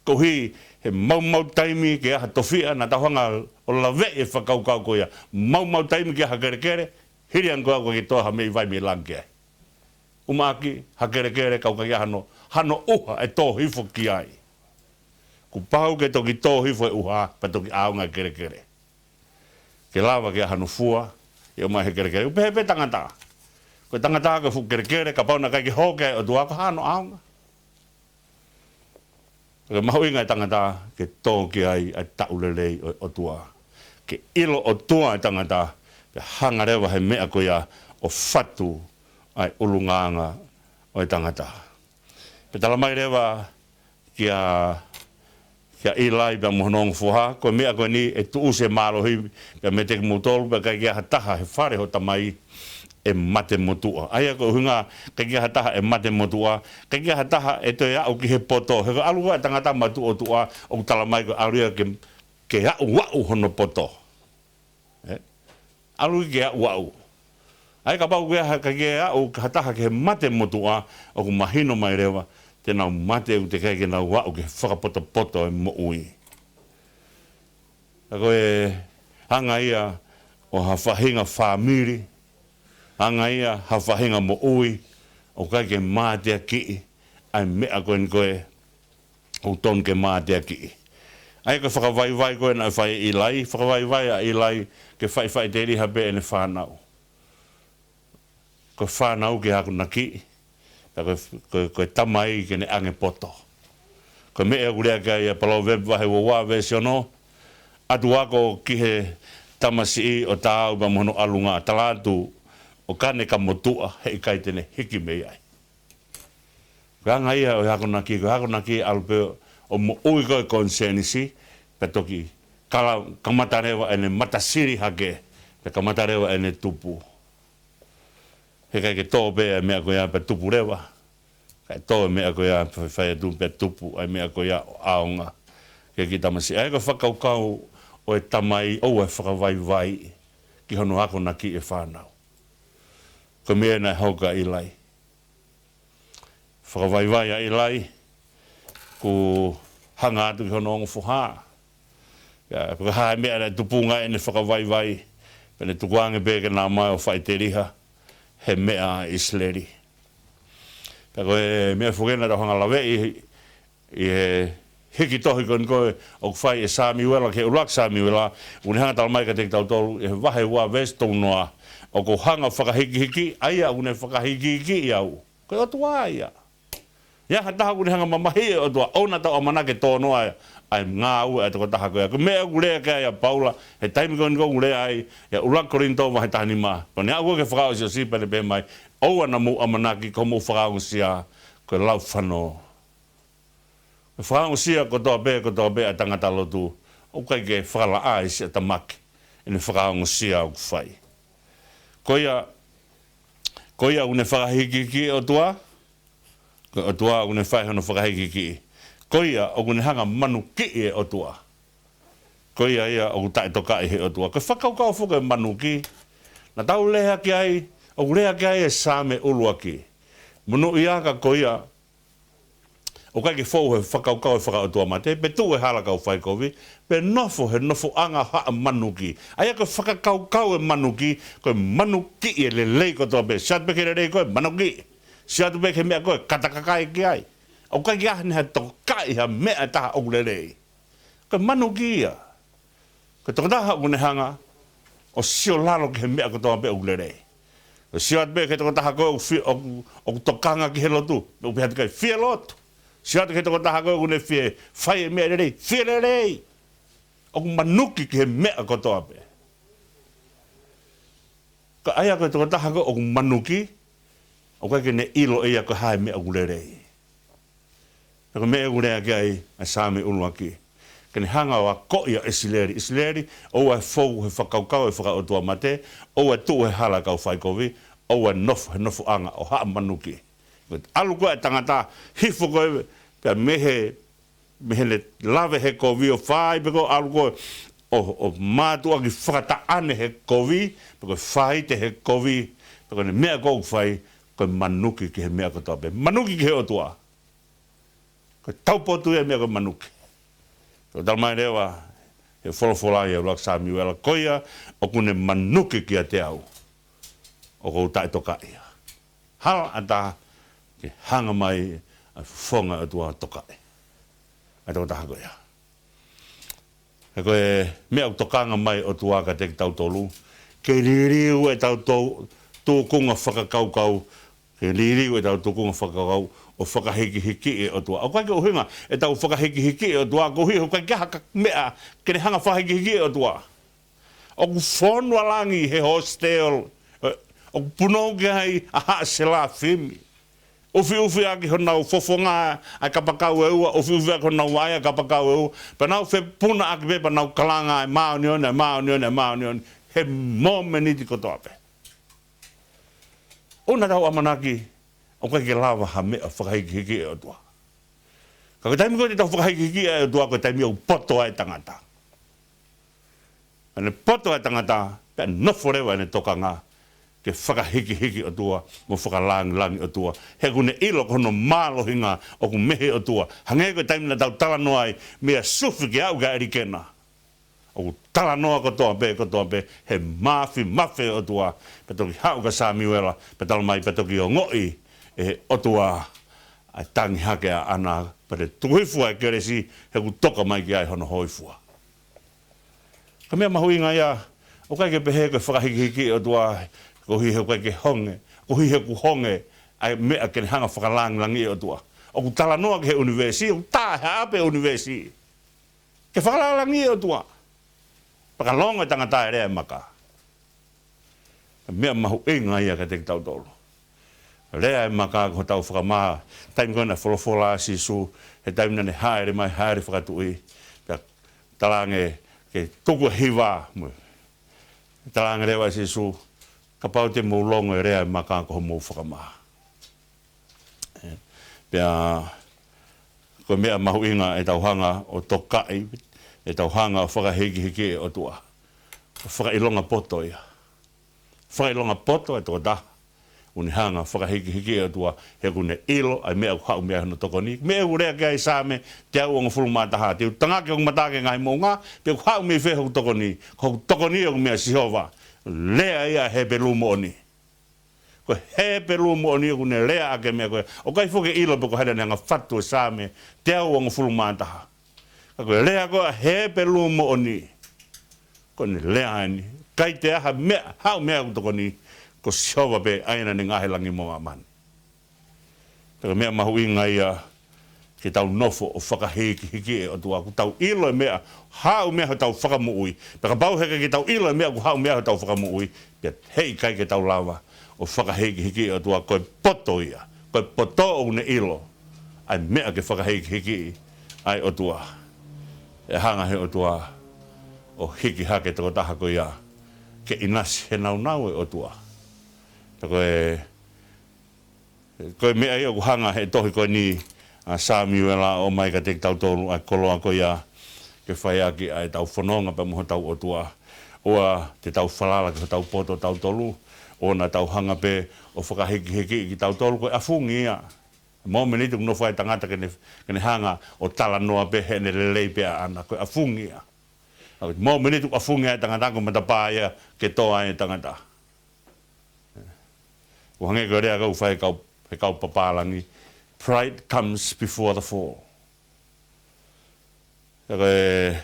Koeʻuhi he maumau taimi ke ʻi ai ha tofiʻa, naʻa tau hanga ʻo laveʻi e fakakaukau ko ia. Maumau taimi ke ʻi ai ha kelekele, hili ange ko ia ʻoku ʻikai ke tō ha meʻi vai mei langi ki ai. ʻUmaʻā ha kelekele ka ʻoku ʻikai ke ʻi ai hano, hano ʻuha ʻe tō hifo ki ai. Kuo pau ke toki tō hifo e ʻuha, pea toki ʻaonga e kelekele. Ke lava ke ʻi ai hano fua, ʻe ʻomai he kelekele. ʻOku pehē pē tangata. Ko e tangata ko e fuʻu kelekele, kapau naʻe ʻikai ke hoko ki ai e ʻOtua, ko e hā hono ʻaonga? Ko e mahuʻinga e tangata, ke tō ki ai ʻa e taʻu lelei ʻo e ʻOtua. Ke ʻilo ʻOtua e tangata, ke hanga leva he meʻa ko ia ʻo fatu ʻa e ʻulungaanga ʻo e tangata. Pea talamai leva kia, kia ʻIlai pea mo hono ongo foha, ko e meʻa ko eni ʻe tuʻusi e mālohi, pea meiate kimoutolu, pea ʻikai ke ʻi ai ha taha he fale hoʻo tamai ʻe mate motuʻa. ʻA ia ko e ʻuhinga, ʻikai ke ʻi ai ha taha ʻe mate motuʻa, ʻikai ke ʻi ai ha taha ʻe toe aʻu ki he poto. He ko e ʻalu ko ē ʻa e tangata matuʻotuʻa, ʻoku talamai ko e ʻalu ia ke, ke aʻuaʻu hono poto. ʻE? ʻAlu ke aʻuaʻu. ʻA ia kapau ʻoku ʻikai ke aʻu ha taha ki he mate motuʻa, ʻoku mahino mai leva, te nau mate ʻoku teʻeki ai ke nau aʻu ki he fakapotopoto e moʻui. Ka ko e anga ia ʻo ha faʻahinga fāmili, anga ia ha faʻahinga moʻui, ʻoku ʻikai ke mateakiʻi ʻa e meʻa ko eni ko ē ʻoku tonu ke mateakiʻi. ʻA ia ko e fakavaivai ko ē naʻe fai ʻe ʻIlai, fakavaivai ʻa ʻIlai ke fai faʻiteliha pē ʻene fānau. Ko e fānau ke akonakiʻi, pea ko e, ko e, ko e tamai ke ne ʻange poto. Ko e meʻa ʻoku lea ki ai ʻa Palōvepi vahe ua ua veesi ono, ʻatu ako ki he tamasiʻi ʻo taau pea mo hono ʻalunga, tala atu ʻo ka ne ka motuʻa, heʻikai te ne hiki mei ai. Ko e anga ia ʻo e akonaki, ko e akonaki ʻalu pē ʻo moʻui ko ē konisēnisi, pea toki kala-, kamata leva ʻene matasili hake, pea kamata leva ʻene tupu. Heʻikai ke tō pē ʻa e meʻa ko ia pea tupu leva. Kae tō e meʻa ko ia pea fai atu pea tupu ʻa e meʻa ko ia ʻo ʻaonga ki he kiʻi tamasiʻi. ʻA ia ko e fakakaukau ʻo e tamai ʻoua ʻe fakavaivai ki hono akonakiʻi e fānau. Ko e meʻa naʻe hoko kia ʻIlai. Fakavaivai ʻa ʻIlai, kuo hanga atu ki hono ongo foha. Ia, pe ko e hā e meʻa naʻe tupunga ai ʻene fakavaivai, pea ne tukuange pē ke na ō mai ʻo faʻiteliha he meʻa ʻa ʻIsileli. Pea ko e meʻa foki naʻa tau hanga ʻo laveʻi ʻi he hiki tohi ko eni ko ē ʻoku fai ʻe Samiuela ki he ʻuluaki Samiuela, ʻoku ne hanga ʻo talamai kiate kitautolu ʻi he vahe ua veesi tolu noa, ʻoku ou hanga ʻo fakahikihiki, ʻa ia ʻoku ne fakahikihikiʻi au. Ko e ʻOtua ia. ʻI ai ha taha ʻoku ne hanga mamahiʻi e ʻOtua, ʻoua naʻa tau ʻamanaki ke tō noa ʻa e, ʻa e ngāue ʻa e tokotaha ko ia. Ko e meʻa ʻoku lea ki ai ʻa Paula, he taimi ko eni ʻoku lea ai, ʻi he ʻuluaki Kolinitō vahe taha nima. Ko ʻene aʻu ko ē ki he fakaʻosiʻosi pea ne pehē mai, ʻoua naʻa mou ʻamanaki ko hoʻomou fakaongosia ko e laufanō. Ko e fakaongosia kotoa pē, kotoa pē ʻa e tangata lotu, ʻoku ʻikai ke fakalaʻā ʻe siʻa tamaki ʻene fakaongosia ʻoku fai. Ko ia, ko ia ʻoku ne fakahīkihikiʻi e ʻOtua, ko e ʻOtua ʻoku ne fai hono fakahīkihikiʻi. Ko ia ʻoku ne hanga manukiʻi e ʻOtua, ko ia ia ʻoku taʻetokaʻi he ʻOtua. Ko e fakakaukau foki e manuki, naʻa tau lea ki ai, ʻoku lea ki ai e Saame ʻuluaki. Monūʻiaʻia ko ia ʻoku ʻikai ke fou he fakakaukau e fakaʻotuamate, pe tuʻu he hala kau faikovi, pe nofo he nofoʻanga haʻa manuki. ʻA ia ko e fakakaukau e manuki, ko e manukiʻi e lelei kotoa pē. Sio atu pē ki he lelei ko ē, manukiʻi. Sio atu pē ki he meʻa ko ē, katakakai ki ai. ʻOku ʻikai ke ʻi ai ha tokaʻi ha meʻa ʻe taha ʻoku lelei. Ko e manuki ia. Ko e tokotaha ʻoku ne hanga ʻo sio lalo ki he meʻa kotoa pē ʻoku lelei. ʻO sio atu pē ki he tokotaha ko ē ʻoku fi-, ʻoku, ʻoku tokanga ki he lotu, ʻoku pehē atu ki ai, fie lotu. Sio atu ki he tokotaha ko ē ʻoku ne fie fai e meʻa lelei, fie lelei. ʻOku manuki ki he meʻa kotoa pē. Ka ʻa ia ko e tokotaha ko ē ʻoku manuki, ʻoku ʻikai ke ne ʻilo ʻe ia ko e hā e meʻa ʻoku lelei. Pea ko e meʻa ʻoku lea ki ai ʻa e Saame ʻuluaki. Ke ne hanga ʻo akoʻi ʻa ʻIsileli. ʻIsileli, ʻoua ʻe fou he fakakaukau e fakaʻotuamate, ʻoua ʻe tuʻu he hala kau faikovi, ʻoua ʻe nofo he nofoʻanga ʻo haʻa manuki. Ko e ʻalu ko ē e tangata, hifo ko ē, pea mei he, mei heʻene lave he kovi ʻo fai pē ko e ʻalu ko ē ʻo, ʻo mātuʻaki fakataʻane he kovi, pe ko e faite he kovi, pe ko ʻene meʻa ko ē ʻoku fai, ko e manuki ki he meʻa kotoa pē. Manuki ki he ʻOtua. Ko e taupotu ia e meʻa ko e manuki. Ko e talamai leva he folofola ʻi he ʻuluaki Samiuela, ko ia ʻoku ne manuki kiate au, ʻoku ou taʻetokaʻi ia. Hala ʻatā ke hanga mai ʻa e fofonga ʻo e ʻOtua ʻo tokaʻi ʻa e tokotaha ko ia. He ko e meʻa ʻoku tokanga mai e ʻOtua kiate kitautolu, ke liliu ʻetau tō-, tūkunga fakakaukau, ke liliu ʻetau tūkunga fakakaukau ʻo fakahīkihikiʻi e ʻOtua. ʻOku ʻikai ke ʻuhinga ʻetau fakahīkihikiʻi e ʻOtua koeʻuhi he ʻoku ʻikai ke ʻi ai ha meʻa ke ne hanga fakahīkihikiʻi e ʻOtua. ʻOku fonu ʻa langi he hostel, ē, ʻoku punou ki ai ʻa haʻa selafimi. ʻUfiʻufi ʻaki honau fofonga ʻa e kapakau ʻe ua, ʻufiʻufi ʻaki honau vaʻe ʻa e kapakau ʻe ua, pea nau fepunaʻaki pē, pea nau kalanga ʻa e māʻoniʻoni, ʻa e māʻoniʻoni, ʻa e māʻoniʻoni, he mōmeniti kotoa pē. ʻOua naʻa tau ʻamanaki ʻoku ʻikai ke lava ha meʻa fakahīkihikiʻi e ʻOtua. Ka ko e taimi ko ē te tau fakahīkihikiʻi ai e ʻOtua, ko e taimi ʻoku poto ai e tangata. ʻA ʻene poto e tangata, pea nofo leva ʻene tokanga ke fakahīkihiki ʻOtua mo fakalāngilangi ʻOtua. He ʻoku ne ʻilo ko hono mālohinga ʻoku mei he ʻOtua. Hangē ko e taimi naʻa tau talanoa ai, meia Sufi ke aʻu kia ʻElikena. ʻOku talanoa kotoa pē, kotoa pē he māfimafi ʻo e ʻOtua. Pea toki haʻu kia Samiuela, pea talamai pea toki ongoʻi ʻe he ʻOtua ʻa e tangi hake ʻaʻana, pea ne tuku hifo ʻa e kelesi, he ʻoku toka mai ki ai hono hōifua. Ko e meʻa mahuʻinga ia, ʻoku ʻikai ke pehē ko e fakahīkihikiʻi e ʻOtua koeʻuhi he ʻoku ʻikai ke honge, koeʻuhi he ʻoku honge ʻa e meʻa ke ne hanga fakalāngilangiʻi e ʻOtua. ʻOku talanoa ki he ʻunivēsi, ʻoku tā he ʻapi e ʻunivēsi ke fakalāngilangiʻi e ʻOtua. Pea ka longo e tangata ʻe lea e maka. Ko e meʻa mahuʻinga ia kiate kitautolu. Lea e maka ko hotau fakamā, taimi ko ē naʻe folofola ai ʻa Sīsū, he taimi naʻa ne hāʻele mai, hāʻele fakatuʻi, pea talaange ke tuku e hiva, mo e talaange leva ʻe Sīsū, kapau te mou longo e lea e maka ko homou fakamā. Ē, pea ko e meʻa mahuʻinga ʻetau hanga ʻo tokaʻi, ʻetau hanga ʻo fakahīkihikiʻi e ʻOtua. Ko e fakaʻilonga poto ia. Fakaʻilonga poto e tokotaha ʻoku ne hanga fakahīkihikiʻi e ʻOtua, he ʻoku ne ʻilo ʻa e meʻa ʻoku haʻu mei ai hono tokoni. Meʻa ʻoku lea ki ai e Saame teau hongofulu mā taha, te u tangaki hoku mata ki he ngaahi moʻunga, pe ʻoku haʻu mei fē hoku tokoni. Ko hoku tokoni ʻoku mei a Sihova. Lea ia ʻa e Hepelū moʻoni. Ko e Hepelū moʻoni ʻoku ne lea ʻaki e meʻa ko ē. ʻOku ʻikai foki ke ʻilo pe ko hai naʻa ne hanga fatu e Saame teau hongofulu mā taha. Ka ko e lea ko ē ʻa e Hepelū moʻoni, ko ʻene lea eni. ʻIkai toe ʻi ai ha meʻa haʻu mei ai hoku tokoni, ko Sihova pē ʻa ia naʻa ne ngaohi e langi mo māmani. Pea ko e meʻa mahuʻinga ia ke tau nofo ʻo fakahīkihikiʻi e ʻOtua, ʻoku tau ʻilo e meʻa, haʻu mei ai hotau fakamoʻui. Pea kapau heʻikai ke tau ʻilo e meʻa ʻoku haʻu mei ai hotau fakamoʻui, pea heʻikai ke tau lava ʻo fakahīkihikiʻi e ʻOtua. Ko e poto ia, ko e poto ʻoku ne ʻilo ʻa e meʻa ke fakahīkihikiʻi ai e ʻOtua. ʻE hanga ʻe he ʻOtua ʻo hiki hake e tokotaha ko ia ke ʻinasi he nāunau e ʻOtua. Pea ko e Ko e meʻa ia ʻoku hanga ʻe he tohi ko eni ʻa Samiuela ʻo ʻomai kiate kitautolu ʻa e koloa ko ia ke fai ʻaki ʻa ʻetau fononga pea mo hotau ʻOtua. ʻOua te tau falala ki hotau poto ʻatautolu, ʻoua naʻa tau hanga pē ʻo fakahīkihikiʻi kitautolu, ko e ʻafungi ia. Mōmeniti ʻoku nofo ai e tangata ke ne, ke ne hanga ʻo talanoa pē heʻene lelei pē ʻaʻana, ko e ʻafungi ia. ʻA ia, mōmeniti ʻoku ʻafungi ai e tangata, ko e matapā ia ke tō ai e tangata. ʻOku hangē ko e lea ʻoku fai ʻe he kau, ʻe he kau papālangi, "Pride comes before the fall." Pea ko e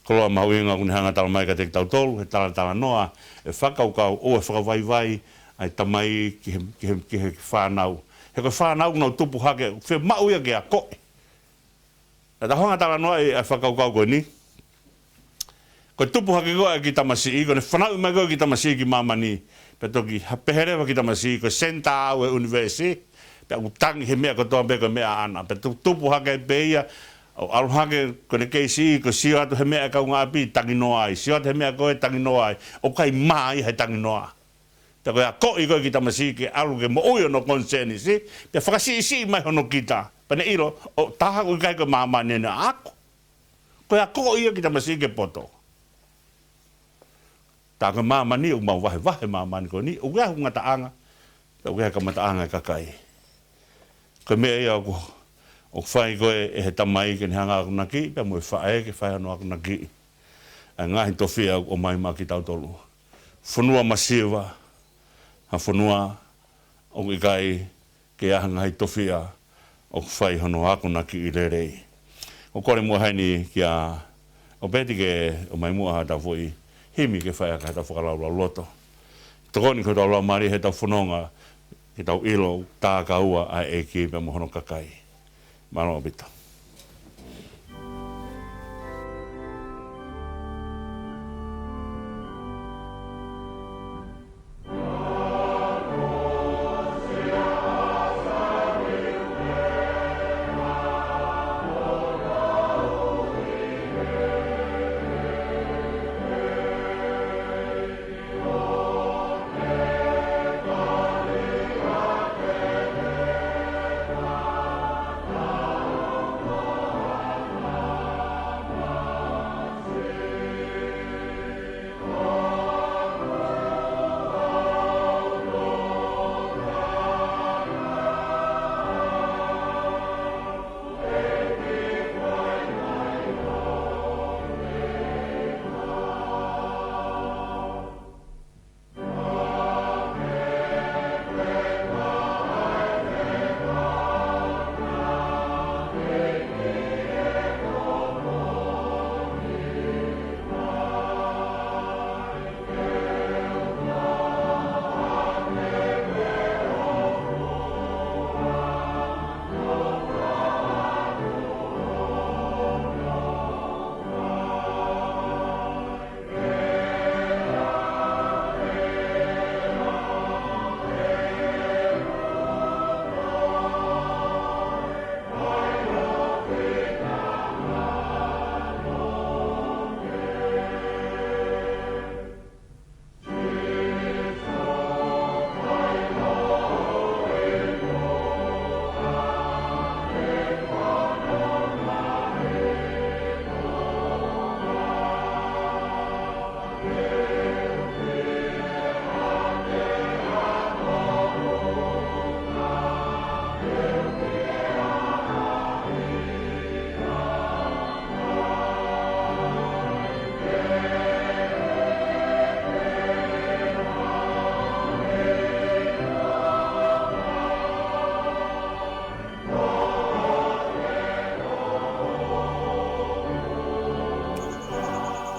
koloa mahuʻinga ʻoku ne hanga ʻo talamai kiate kitautolu he talatalanoa, e fakakaukau ʻo e fakavaivai ʻa e tamai ki he, ki he, ki he fānau. He ko e fānau ʻoku nau tupu hake, fiemaʻu ia ke akoʻi. Naʻa tau hanga ʻo talanoaʻi ʻa e fakakaukau ko eni. Ko e tupu hake ko ē ʻa e kiʻi tamasiʻi, ko ʻene fanauʻi mai ko ē e kiʻi tamasiʻi ki māmani, pea toki ha-, pehē leva e kiʻi tamasiʻi, ko e senitā au ʻo e ʻunivēsi, pea ʻoku tangi he meʻa kotoa pē ko e meʻa ʻaʻana. Pea tu-, tupu hake pē ia, ʻo ʻalu hake, ko ʻene kei siʻi, ko e sio atu he meʻa ʻa e kaungāʻapi, tangi noa ai, sio atu he meʻa ko ē, tangi noa ai, ʻoku ʻikai mā ia he tangi noa. Pea ko e akoʻi ko ē e kiʻi tamasiʻi ke ʻalu ke moʻui hono konisēnisi, pea fakasiʻisiʻi mai hono kita. Pea ne ʻilo, ʻo, taha ʻoku ʻikai ko e māmani ʻena ʻaʻaku. Ko e akoʻi ia e kiʻi tamasiʻi ke poto. Tā ko e māmani ʻoku mau vahevahe māmani ko eni, ʻoku ʻi ai hoku ngataʻanga, pea ʻoku ʻi ai e kamataʻanga e kakai. Ko e meʻa ia ʻoku, ʻoku fai ko ē ʻe he tamai ke ne hanga ʻo akonakiʻi, pea mo e faʻē ke fai hono akonakiʻi ʻa e ngaahi tofiʻa ʻoku ʻomai maʻa kitautolu. Fonua masiva, ha fonua ʻoku ʻikai ke ʻi ai ha ngaahi tofiʻa ʻoku fai hono akonakiʻi lelei. ʻOku ou kole muʻa heni kia ʻOpeti ke ʻomai muʻa haʻatau foʻi himi ke fai ʻaki haʻatau fakalaulauloto. Tokoni ki hotau laumālie heʻetau fononga, ke tau ʻilo ʻoku takaua ʻa e ʻEiki pea mo hono kakai. Mālō ʻaupito.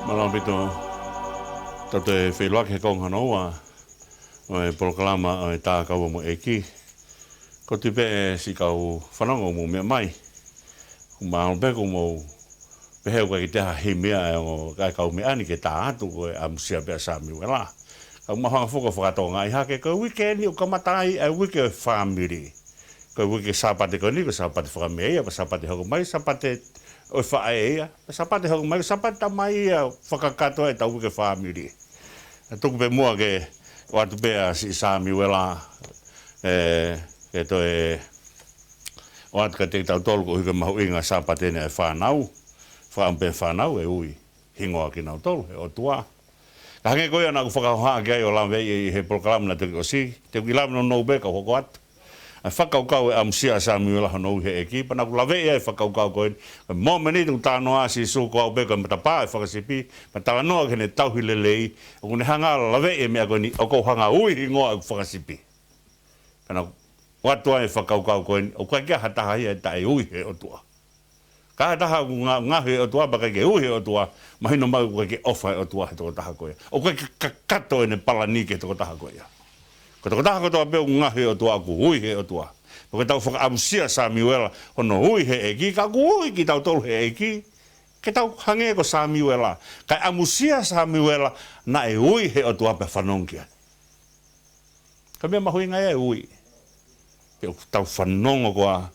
Mālō ʻaupito, tau toe feʻiloaki he konga hono ua ʻo e polokalama ʻo e Takaua mo e ʻEiki. Ko e tui pē siʻi kau fanongo ʻoku mou meʻa mai. Kuo mahalo pē kuo mou pehē ʻoku ʻikai ke toe ha himi ia ʻa e ongo ʻa e kau meʻa ni ke tā atu ko e ʻAmusia pē ʻa Samiuela. Ka ʻoku mahalo hanga foki ʻo fakatokangaʻi hake ko e uike ni ʻoku kamata ai ʻa e uike ʻo e fāmili. Ko e uike Sāpate ko eni, ko e Sāpate fakameʻa ia, ko e Sāpate hoko mai, Sāpate ʻo e faʻē ia, ko e Sāpate hoko mai, ko e Sāpate tamai ia fakakakato ʻetau uike fāmili. ʻE tuku pē muʻa ke ʻoatu pē ʻa siʻi Samiuela, ē, ke toe ʻoatu kiate kitautolu koeʻuhi ko e mahuʻinga ʻo e Sāpate ni ʻa e fānau. Fakaʻamu pē fānau ʻe ui hingoa kinautolu he ʻOtua. Ka hangē ko ia naʻa ku fakahohaʻa ki ai ʻo laveʻi ʻi he polokalama naʻe toki ʻosi, te u kiʻi lave nounou pē kau hoko atu. ʻA e fakakaukau ʻe ʻAmusia ʻa Samiuela hono ui he ʻEiki, pea naʻa ku laveʻi ai e fakakaukau ko eni, ko e mōmeniti ʻoku talanoa ai ʻa Sīsū ko au pē ko e matapā ʻo e fakasipi, pea talanoa ki heʻene tauhi lelei, ʻoku ne hanga ʻo laveʻi e meʻa ko eni, ʻoku ou hanga ʻo ui hingoa ʻeku fakasipi. Pea naʻa ku ʻoatu ai e fakakaukau ko eni, ʻoku ʻikai ke ʻi ai ha taha ia ʻe taʻeui he ʻOtua. Ka ʻi ai ha taha ʻoku nga-, ngaohi ʻe he ʻOtua pea ʻikai ke ui he ʻOtua, mahino mai ʻoku ʻikai ke ʻofa e ʻOtua he tokotaha ko ia. ʻOku ʻikai ke kakato ʻene palani ki he tokotaha ko ia. Ko e tokotaha kotoa pē ʻoku ngaohi ʻe he ʻOtua ʻoku ui he ʻOtua. Pea ko ʻetau fakaʻamusia ʻa Samiuela hono ui he ʻEiki, ka ʻoku ui kitautolu he ʻEiki, ke tau hangē ko Samiuela. Kae ʻamusia ʻa Samiuela naʻe ui he ʻOtua pea fanongo ki ai. Ko e meʻa mahuʻinga ia e ui. Ke ʻoku tau fanongo koā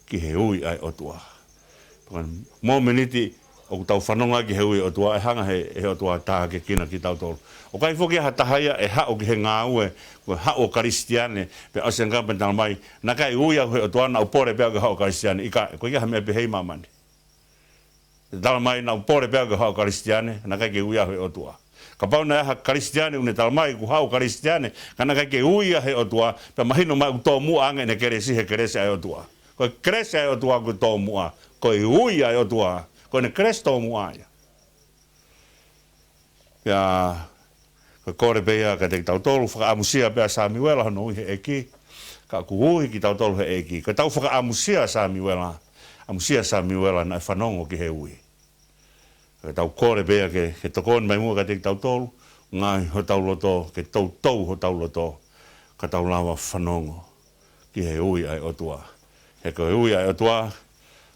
ki he ui ʻa e ʻOtua. Pea ko e mōmeniti ʻoku tau fanongo ai ki he ui ʻa e ʻOtua, ʻe hanga ʻe he, ʻe he ʻOtua ʻo tākiekina kitautolu. ʻOku ʻikai foki ʻi ai ha taha ia ʻe haʻu ki he ngāue, ko e haʻu ʻo Kalisitiane, pea ʻosi ange pea talamai, naʻe ʻikai ui au ʻe he ʻOtua, naʻa ku pole pē au ke haʻu ʻo Kalisitiane, ʻikai, ʻoku ʻikai ha meʻa pehē ʻi māmani. Talamai naʻa ku pole pē au ke haʻu ʻo Kalisitiane, naʻe ʻikai ke ui au ʻe he ʻOtua. Kapau naʻe ʻi ai ha Kalisitiane ʻoku ne talamai kuo haʻu ʻo Kalisitiane, ka naʻe ʻikai ke ui ia ʻe he ʻOtua, pea mahino mai ʻoku tōmuʻa ange ʻene kelesi he kelesi ʻa e ʻOtua. Ko e kelesi ʻa e ʻOtua ʻoku tōmuʻa, ko e ui ʻa e ʻOtua, ko ʻene kelesi tōmuʻa ia. Pea ko e kole pē ia kiate kitautolu, fakaʻamusia pē ʻa Samiuela hono ui he ʻEiki, ka ʻoku ui kitautolu he ʻEiki. Ko ʻetau fakaʻamusia ʻa Samiuela, ʻamusia ʻa Samiuela naʻe fanongo ki he ui. Ko ʻetau kole pē ia ke, ke tokoni mai muʻa kiate kitautolu, ngaohi hotau loto, ke toutou hotau loto, ka tau lava fanongo ki he ui ʻa e ʻOtua. He ko e ui ʻa e ʻOtua,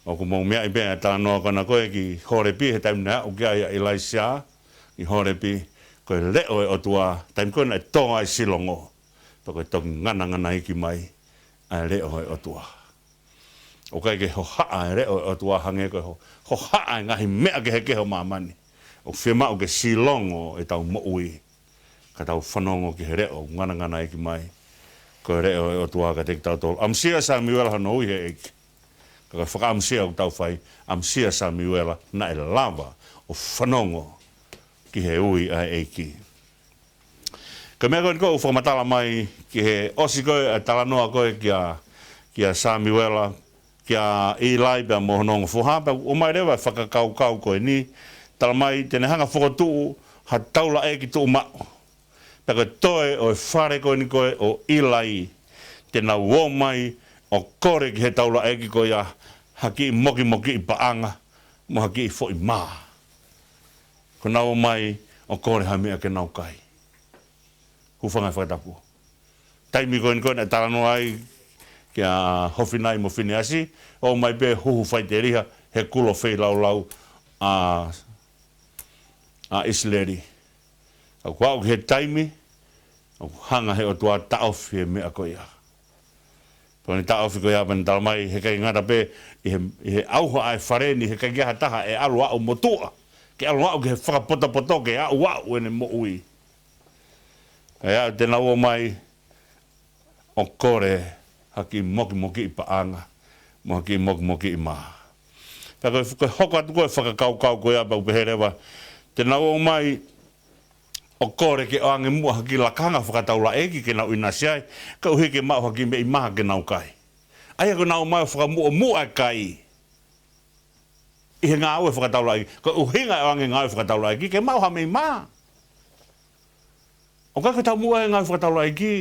ʻoku mou meaʻi pē ʻa e talanoa ko ena ko ē ki Holepi, he taimi naʻe aʻu ki ai ʻa ʻIlaisiā ki Holepi, ko e leʻo ʻo e ʻOtua, taimi ko ē naʻe tō ai ʻa Silongo, pea ko e toki ngananganaiki mai ʻa e leʻo ʻo e ʻOtua. ʻOku ʻikai ke hohaʻa e leʻo ʻo e ʻOtua hangē ko e ho-, hohaʻa e ngaahi meʻa kehekehe ʻo māmani. ʻOku fiemaʻu ke silongo ʻetau moʻui, ka tau fanongo ki he leʻo ʻoku ngananganaiki mai. Ko e leʻo ʻo e ʻOtua kiate kitautolu. ʻAmusia ʻa Samiuela hono ui he ʻEiki. Ka ko e fakaʻamusia ʻoku tau fai, ʻamusia ʻa Samiuela naʻe lava ʻo fanongo ki he ui ʻa e ʻEiki. Ko e meʻa ko eni ʻoku ou fakamatala mai ki he ʻosi ko ē ʻa e talanoa ko ē kia, kia Samiuela, kia ʻIlai pea mo hono ongo foha, pea ʻomai leva e fakakaukau ko eni, talamai te ne hanga ʻo fokotuʻu ha taulaʻeiki tuʻumaʻu. Pea ko e toe ʻo e fale ko eni ko ē ʻo ʻIlai, te nau ō mai ʻo kole ki he taulaʻeiki ko ia ha kiʻi mokimokiʻi paʻanga, mo ha kiʻi foʻi mā. Ko ʻenau ō mai ʻo kole ha meʻa ke nau kai. Hūfanga he fakatapu. Taimi ko eni ko ē naʻe talanoa ai kia Hofinai mo Fineasi, ō mai pē huhu faʻiteliha he kulo feilaulau ʻa, ʻa ʻIsileli. Ka kuo aʻu ki he taimi, ʻoku hanga ʻe he ʻOtua ʻo taʻofi e meʻa ko ia. Pea ko ʻene taʻofi ko ia pea ne talamai, heʻikai ngata pē ʻi he, ʻi he ʻauha ʻa e fale ni, heʻikai ke ʻi ai ha taha ʻe ʻalu ʻo aʻu motuʻa, ke ʻalu ʻo aʻu ki he fakapotopoto ke aʻuaʻu ʻene moʻui. Kae ʻoua te nau ō mai ʻo kole ha kiʻi mokimokiʻi paʻanga, mo ha kiʻi mokimokiʻi mā. Pea ko e, ko e hoko atu ko ē e fakakaukau ko ia pea u pehē leva, te nau ō mai ʻo kole ke ʻoange muʻa ha kiʻi lakanga fakataulaʻeiki ke nau ʻinasi ai, koeʻuhi ke maʻu ha kiʻi meʻi mā ke nau kai. ʻA ia ko ʻenau ō mai ʻo fakamuʻomuʻa e kai ʻi he ngāue fakataulaʻeiki. Ko e ʻuhinga e ʻoange e ngāue fakataulaʻeiki, ke maʻu ha meʻi mā. ʻOku ʻikai ko e taumuʻa ia e ngāue fakataulaʻeiki.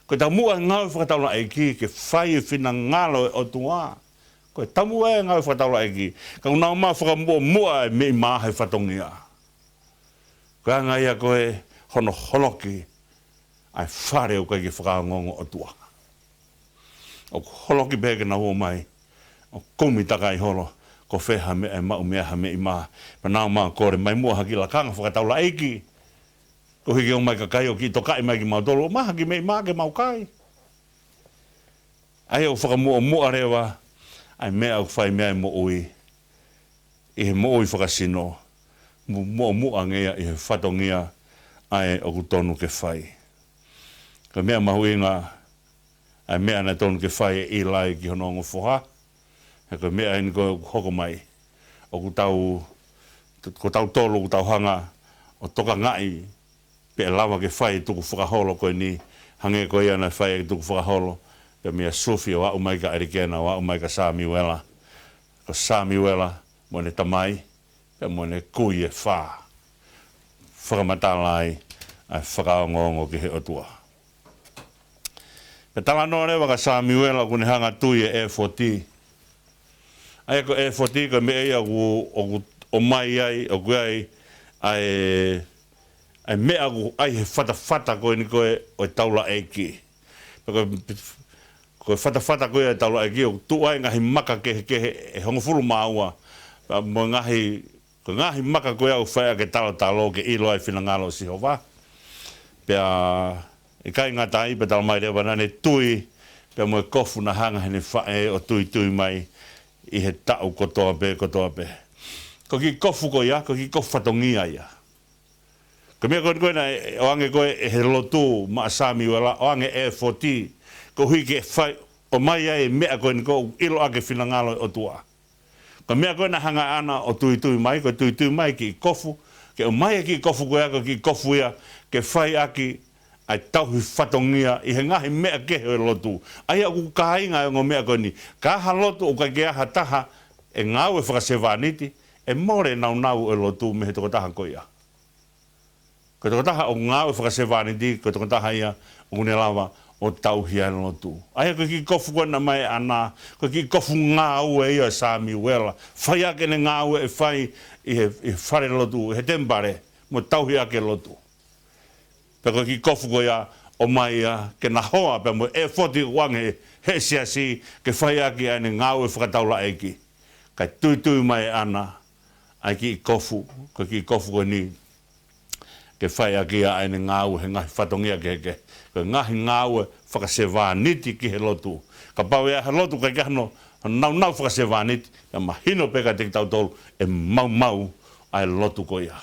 Ko e taumuʻa ia e ngāue fakataulaʻeiki, ke fai e finangalo ʻo e ʻOtua. Ko e taumuʻa ia e ngāue fakataulaʻeiki. Ka ʻoku nau ō mai ʻo fakamuʻomuʻa e meʻi mā he fatongia. Ko e anga ia ko ē hono holoki ʻa e fale ʻoku ʻikai ke fakaongoongo ʻOtua. ʻOku holoki pē ke nau ō mai ʻo kumi takai holo, ko fē ha meʻa ʻe maʻu mei ai ha meʻi mā. Pea nau ō mai ʻo kole mai muʻa ha kiʻi lakanga fakataulaʻeiki. Koeʻuhi ke ō mai e kakai ʻo kiʻi tokaʻi mai kimautolu, ʻomai ha kiʻi meʻi mā ke mau kai. ʻA ia ʻoku fakamuʻomuʻa leva ʻa e meʻa ʻoku fai mei ai e moʻui ʻi he moʻui fakasino, mo-, muʻomuʻa ange ia ʻi he fatongia ʻa ē ʻoku tonu ke fai. Ko e meʻa mahuʻinga ʻa e meʻa naʻe tonu ke fai ʻe ʻIlai ki hono ongo foha. He ko e meʻa eni ko ē ʻoku hoko mai, ʻoku tau, ko tautolu ʻoku tau hanga ʻo tokangaʻi pe ʻe lava ke fai e tukufakaholo ko eni, hangē ko ia naʻe fai e tukufakaholo pea meia Sufi ʻo aʻu mai kia ʻElikena, ʻo aʻu mai kia Samiuela. Ko Samiuela mo ʻene tamai, pea mo ʻene kui ʻe fā, fakamatala ai ʻa e fakaongoongo ki he ʻOtua. Pea talanoa leva kia Samiuela ʻoku ne hanga ʻo tui e ʻefoti. ʻA ia ko e ʻefoti ko e meʻa ia ʻoku, ʻoku ʻomai ai, ʻoku ʻi ai ʻa e, ʻa e meʻa ʻoku ʻi ai he fatafata ko eni ko ē ʻo e taulaʻeiki. Pea ko e, ko e fatafata ko ia ʻo e taulaʻeiki ʻoku tuʻu ai e ngaahi maka kehekehe ʻe hongofulu mā ua. Pea mo e ngaahi, ko e ngaahi maka ko ia ʻoku fai ʻaki e talotalo ke ʻilo ai e finangalo ʻo Sihova. Pea ʻikai ngata ai, pea talamai leva naʻa ne tui, pea mo e kofu naʻe hanga ʻe heʻene faʻē ʻo tuitui mai ʻi he taʻu kotoa pē, kotoa pē. Ko e kiʻi kofu ko ia, ko e kiʻi kofu fatongia ia. Ko e meʻa ko eni ko ē naʻe ʻoange ko ē ʻe he lotu maʻa Samiuela, ʻoange e ʻefoti, koeʻuhi ke fai, ʻomai ai e meʻa ko eni ko ē ʻoku ʻilo ʻaki e finangalo ʻo e ʻOtua. Ko e meʻa ko ē naʻe hanga ʻe ʻAna ʻo tuitui mai, ko e tuitui mai e kiʻi kofu, ke ʻomai e kiʻi kofu ko ia, ko e kiʻi kofu ia ke fai ʻaki ʻa e tauhi fatongia ʻi he ngaahi meʻa kehe ʻo e lotu. ʻA ia ʻoku kāinga e ongo meʻa ko eni. Ka ʻi ha lotu ʻoku ʻikai ke ʻi ai ha taha ʻe ngāue fakasevāniti, ʻe mole e nāunau ʻo e lotu mei he tokotaha ko ia. Ko e tokotaha ʻoku ngāue fakasevāniti, ko e tokotaha ia ʻoku ne lava ʻo tauhi ʻa e lotu. ʻA ia ko e kiʻi kofu ko ē naʻe ʻomai ʻe ʻAna, ko e kiʻi kofu ngāue ia ʻo Samiuela. Fai ʻaki ʻene ngāue ʻe fai ʻi he, ʻi he falelotu, ʻi he temipale, mo tauhi ʻaki e lotu. Pea ko e kiʻi kofu ko ia ʻomai ia ke na hoa pea mo e ʻefoti ʻoku ʻoange ʻe he siasi ke fai ʻaki ʻa ʻene ngāue fakataulaʻeiki. Kae tuitui mai ʻe ʻAna ʻa e kiʻi kofu, ko e kiʻi kofu ko eni, ke fai ʻaki ia ʻa ʻene ngāue he ngaahi fatongia kehekehe. Ko e ngaahi ngāue fakasevāniti ki he lotu. Kapau ʻe ʻi ai ha lotu ʻoku ʻikai ke ʻi ai hano, hano nāunau fakasevāniti, ʻe mahino pē kiate kitautolu ʻe maumau ʻa e lotu ko ia.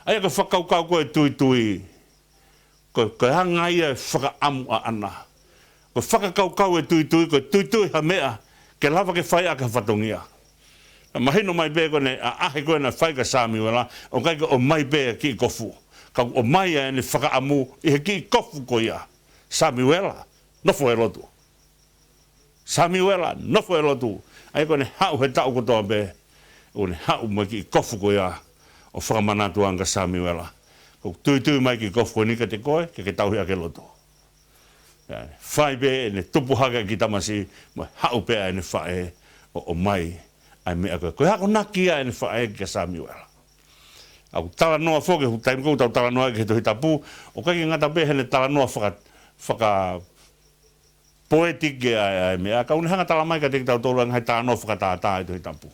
ʻA ia ko e fakakaukau ko ē ʻo e tuitui, ko, ko e anga ia e fakaʻamu ʻa ʻAna. Ko e fakakaukau ʻo e tuitui, ko e tuitui ha meʻa ke lava ke fai ʻaki ha fatongia. Naʻe mahino mai pē ko ʻene ʻaʻahi ko ē naʻe fai kia Samiuela, ʻoku ʻikai ke ʻomai pē e kiʻi kofu. Ka ʻoku ʻomai ʻa ʻene fakaʻamu ʻi he kiʻi kofu ko ia. Samiuela, nofo ʻi he lotu. Samiuela, nofo ʻi he lotu. ʻA ia ko ʻene haʻu he taʻu kotoa pē, ʻoku ne haʻu mo e kiʻi kofu ko ia ʻo fakamanatu ange kia Samiuela, ʻoku tuitui mai e kiʻi kofu ko eni kiate koe, ke ke tauhi ʻaki e lotu. ʻIo, fai pē ʻene tupu hake e kiʻi tamasiʻi, mo haʻu pē ʻa ʻene faʻē ʻo ʻomai ʻa e meʻa ko ē. Ko e akonaki ia ʻa ʻene faʻē kia Samiuela. ʻOku talanoa foki, he taimi ko ē ʻoku tau talanoa ki he Tohi Tapu, ʻoku ʻikai ke ngata pē heʻene talanoa faka-, faka-, poetic ʻa e, ʻa e meʻa, ka ʻoku ne hanga ʻo talamai kiate kitautolu ʻa e ngaahi talanoa fakatātā ʻi he Tohi Tapu.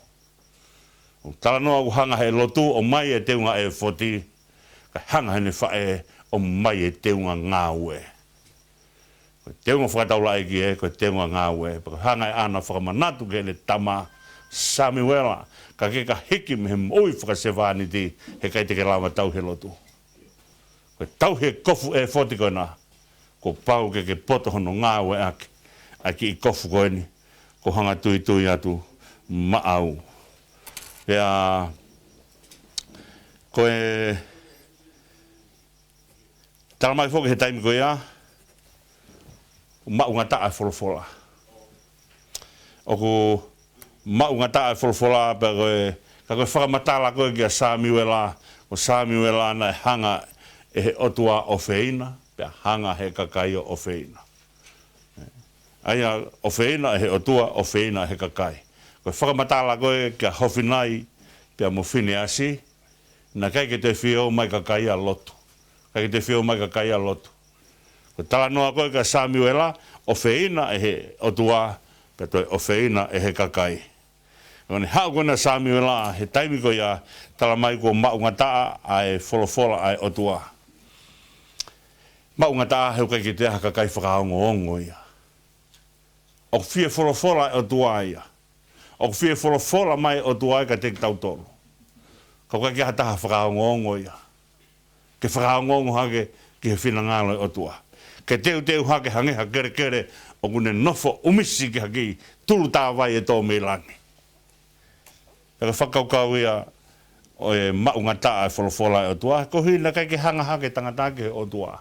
ʻOku talanoa ʻoku hanga ʻe he lotu ʻo ʻomai e teunga ʻefoti, kae hanga ʻe heʻene faʻē ʻo ʻomai e teunga ngāue. Ko e teunga fakataulaʻeiki ē, ko e teunga ngāue, pea ko e hanga ʻe ʻAna ʻo fakamanatu ki heʻene tama, Samiuela, ka ke ka hiki mei he moʻui fakasevāniti, he ʻikai te ke lava ʻo tauhi e lotu. Ko e tauhi e kofu ʻefoti ko ena, kuo pau ke ke poto hono ngāueʻaki ʻa e kiʻi kofu ko eni, ko e hanga ʻo tuitui atu maʻau. Pea, ko e, talamai foki he taimi ko ia, ʻoku maʻungataʻa e folofola. ʻOku maʻungataʻa e folofola pea ko e, ka ko e fakamatala ko ē kia Samiuela, ko Samiuela naʻe hanga ʻe he ʻOtua ʻo ʻofeina, pea hanga ʻe he kakai ʻo ʻofeina. ʻA ia ʻofeina ʻe he ʻOtua, ʻofeina ʻe he kakai. Ko e fakamatala ko ē kia Hofinai, pea mo Fineasi, naʻe ʻikai ke toe fie ō mai e kakai ia ʻo lotu. ʻIkai ke toe fie ō mai e kakai ia ʻo lotu. Talanoa ko ē kia Samiuela, ʻofeina ʻe he ʻOtua, pea toe ʻofeina ʻe he kakai. ʻO ne haʻu ko ena ʻa Samiuela he taimi ko ia, talamai kuo maʻungataʻa ʻa e folofola ʻa e ʻOtua. Maʻungataʻa he ʻoku ʻikai ke toe ʻi ai ha kakai fakaongoongo ia. ʻOku fie folofola ʻa e ʻOtua ia. ʻOku fie folofola mai ʻa e ʻOtua ia kiate kitautolu. Ka ʻoku ʻikai ke ʻi ai ha taha fakaongoongo ia. Ke fakaongoongo hake ki he finangalo ʻo e ʻOtua. Ke teuteu hake hangē ha kelekele ʻoku ne nofo ʻumisi ki ha kiʻi tulu tāvai ʻe tō mei langi. Pea ko e fakakaukau ia ʻo e maʻungataʻa ʻa e folofola ʻa e ʻOtua, koeʻuhi naʻe ʻikai ke hanga hake ʻa e tangata ki he ʻOtua.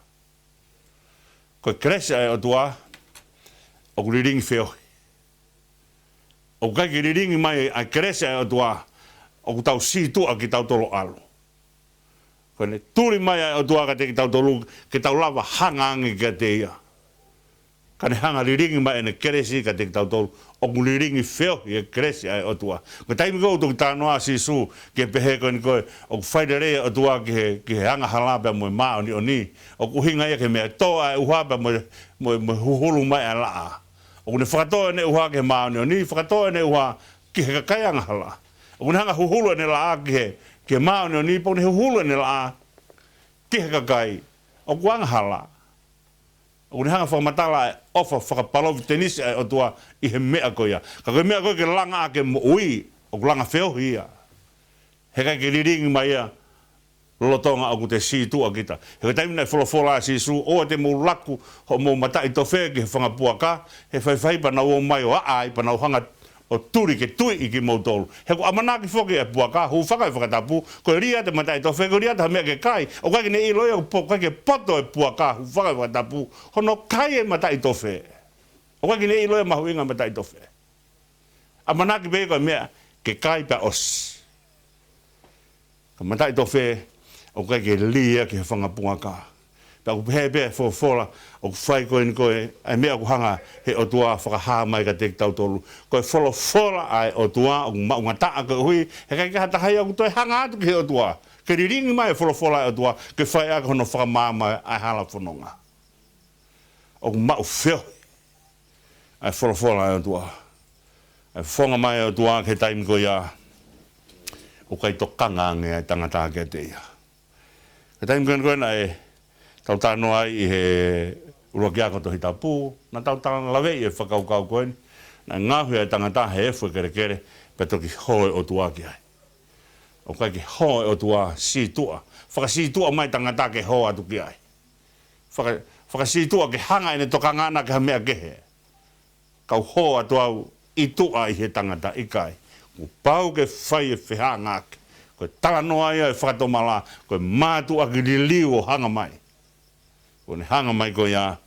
Ko e kelesi ʻa e ʻOtua, ʻoku lilingi feohi. ʻOku ʻikai ke lilingi mai ʻa e kelesi ʻa e ʻOtua, ʻoku tau sītuʻa kitautolu ʻo ʻalu. Ko ʻene tuli mai ʻa e ʻOtua kiate kitautolu, ke tau lava hanga ange kiate ia. Ka ne hanga lilingi mai ʻene kelesi kiate kitautolu, ʻoku lilingi feohi ʻa e kelesi ʻa e ʻOtua. Ko e taimi ko ē ʻoku toki talanoa ʻa Sīsū, ke pehē ko eni ko ē, ʻoku fai lelei ʻa e ʻOtua ki he, ki he angahala pea mo e māʻoniʻoni, ʻoku ʻuhinga ia ki he meʻa tō ʻa e ʻuha pea mo e, mo e, mo e huhulu mai ʻa e laʻā. ʻOku ne fakatō ʻene ʻuha ki he māʻoniʻoni, fakatō ʻene ʻuha ki he kakai angahala. ʻOku ne hanga huhulu ʻene laʻā ki he, ki he māʻoniʻoni, pea ʻoku ne huhulu ʻene laʻā ki he kakai ʻoku angahala. ʻOku ne hanga fakamatala ʻa e ʻofa fakapalōvitenisi ʻa e ʻOtua ʻi he meʻa ko ia. Ka ko e meʻa ko ē ke langa ʻaki e moʻui, ʻoku langa feohi ia. He ʻikai ke lilingi mai ia lolotonga ʻoku te sītuʻa kita. He ko e taimi naʻe folofola ʻa Sīsū, ʻoua te mou laku hoʻomou mataʻitofe ki he fanga puaka, he faifai pea nau ō mai ʻo ʻaʻa ai pea nau hanga ʻo tuli ke tuiʻi kimoutolu. He ʻoku ʻamanaki foki ʻa e puaka, hūfanga he fakatapu, ko e lī ʻa e mataʻitofe, ko e lī ʻa e meʻa ke kai. ʻOku ʻikai ke ne ʻilo ia, ʻoku po-, ʻikai ke poto e puaka, hūfanga he fakatapu, hono kai e mataʻitofe. ʻOku ʻikai ke ne ʻilo ia e mahuʻinga e mataʻitofe. ʻAmanaki pē ko e meʻa ke kai pea ʻosi. Ka mataʻitofe, ʻoku ʻikai ke lī ia ki he fanga puaka. Pea ʻoku pehē pē ʻa e folofola, ʻoku fai ko eni ko ē, ʻa e meʻa ʻoku hanga he ʻOtua fakahā mai kiate kitautolu. Ko e folofola ʻa e ʻOtua, ʻoku maʻungataʻa koeʻuhi, he ʻikai ke ʻi ai ha taha ia ʻoku toe hanga atu ki he ʻOtua. Ke lilingi mai e folofola ʻa e ʻOtua, ke fai ʻaki hono fakamaama ʻa e hala fononga. ʻOku maʻu feohi ʻa e folofola ʻa e ʻOtua. ʻA e fofonga mai ʻa e ʻOtua ki he taimi ko ia, ʻoku ʻikai tokanga ange ʻa e tangata kiate ia. Ko e taimi ko ē naʻe tau talanoa ai ʻi he ʻuluaki ako Tohi Tapu, naʻa tau talanoa laveʻi e fakakaukau ko eni, naʻe ngaohi ʻa e tangata he efu e kelekele, pea toki hō e ʻOtua ki ai. ʻOku ʻikai ke hō e ʻOtua sītuʻa. Fakasītuʻa mai tangata ke hō atu ki ai. Faka-, fakasītuʻa ke hanga ʻene tokanga ʻana ki ha meʻa kehe. Kau hō atu au ʻi tuʻa ʻi he tangata, ʻikai. Kuo pau ke fai e fehangaaki. Ko e talanoa ia e fakatomala, ko e mātuʻaki liliu ʻo hanga mai. Kuo ne hanga mai ko ia,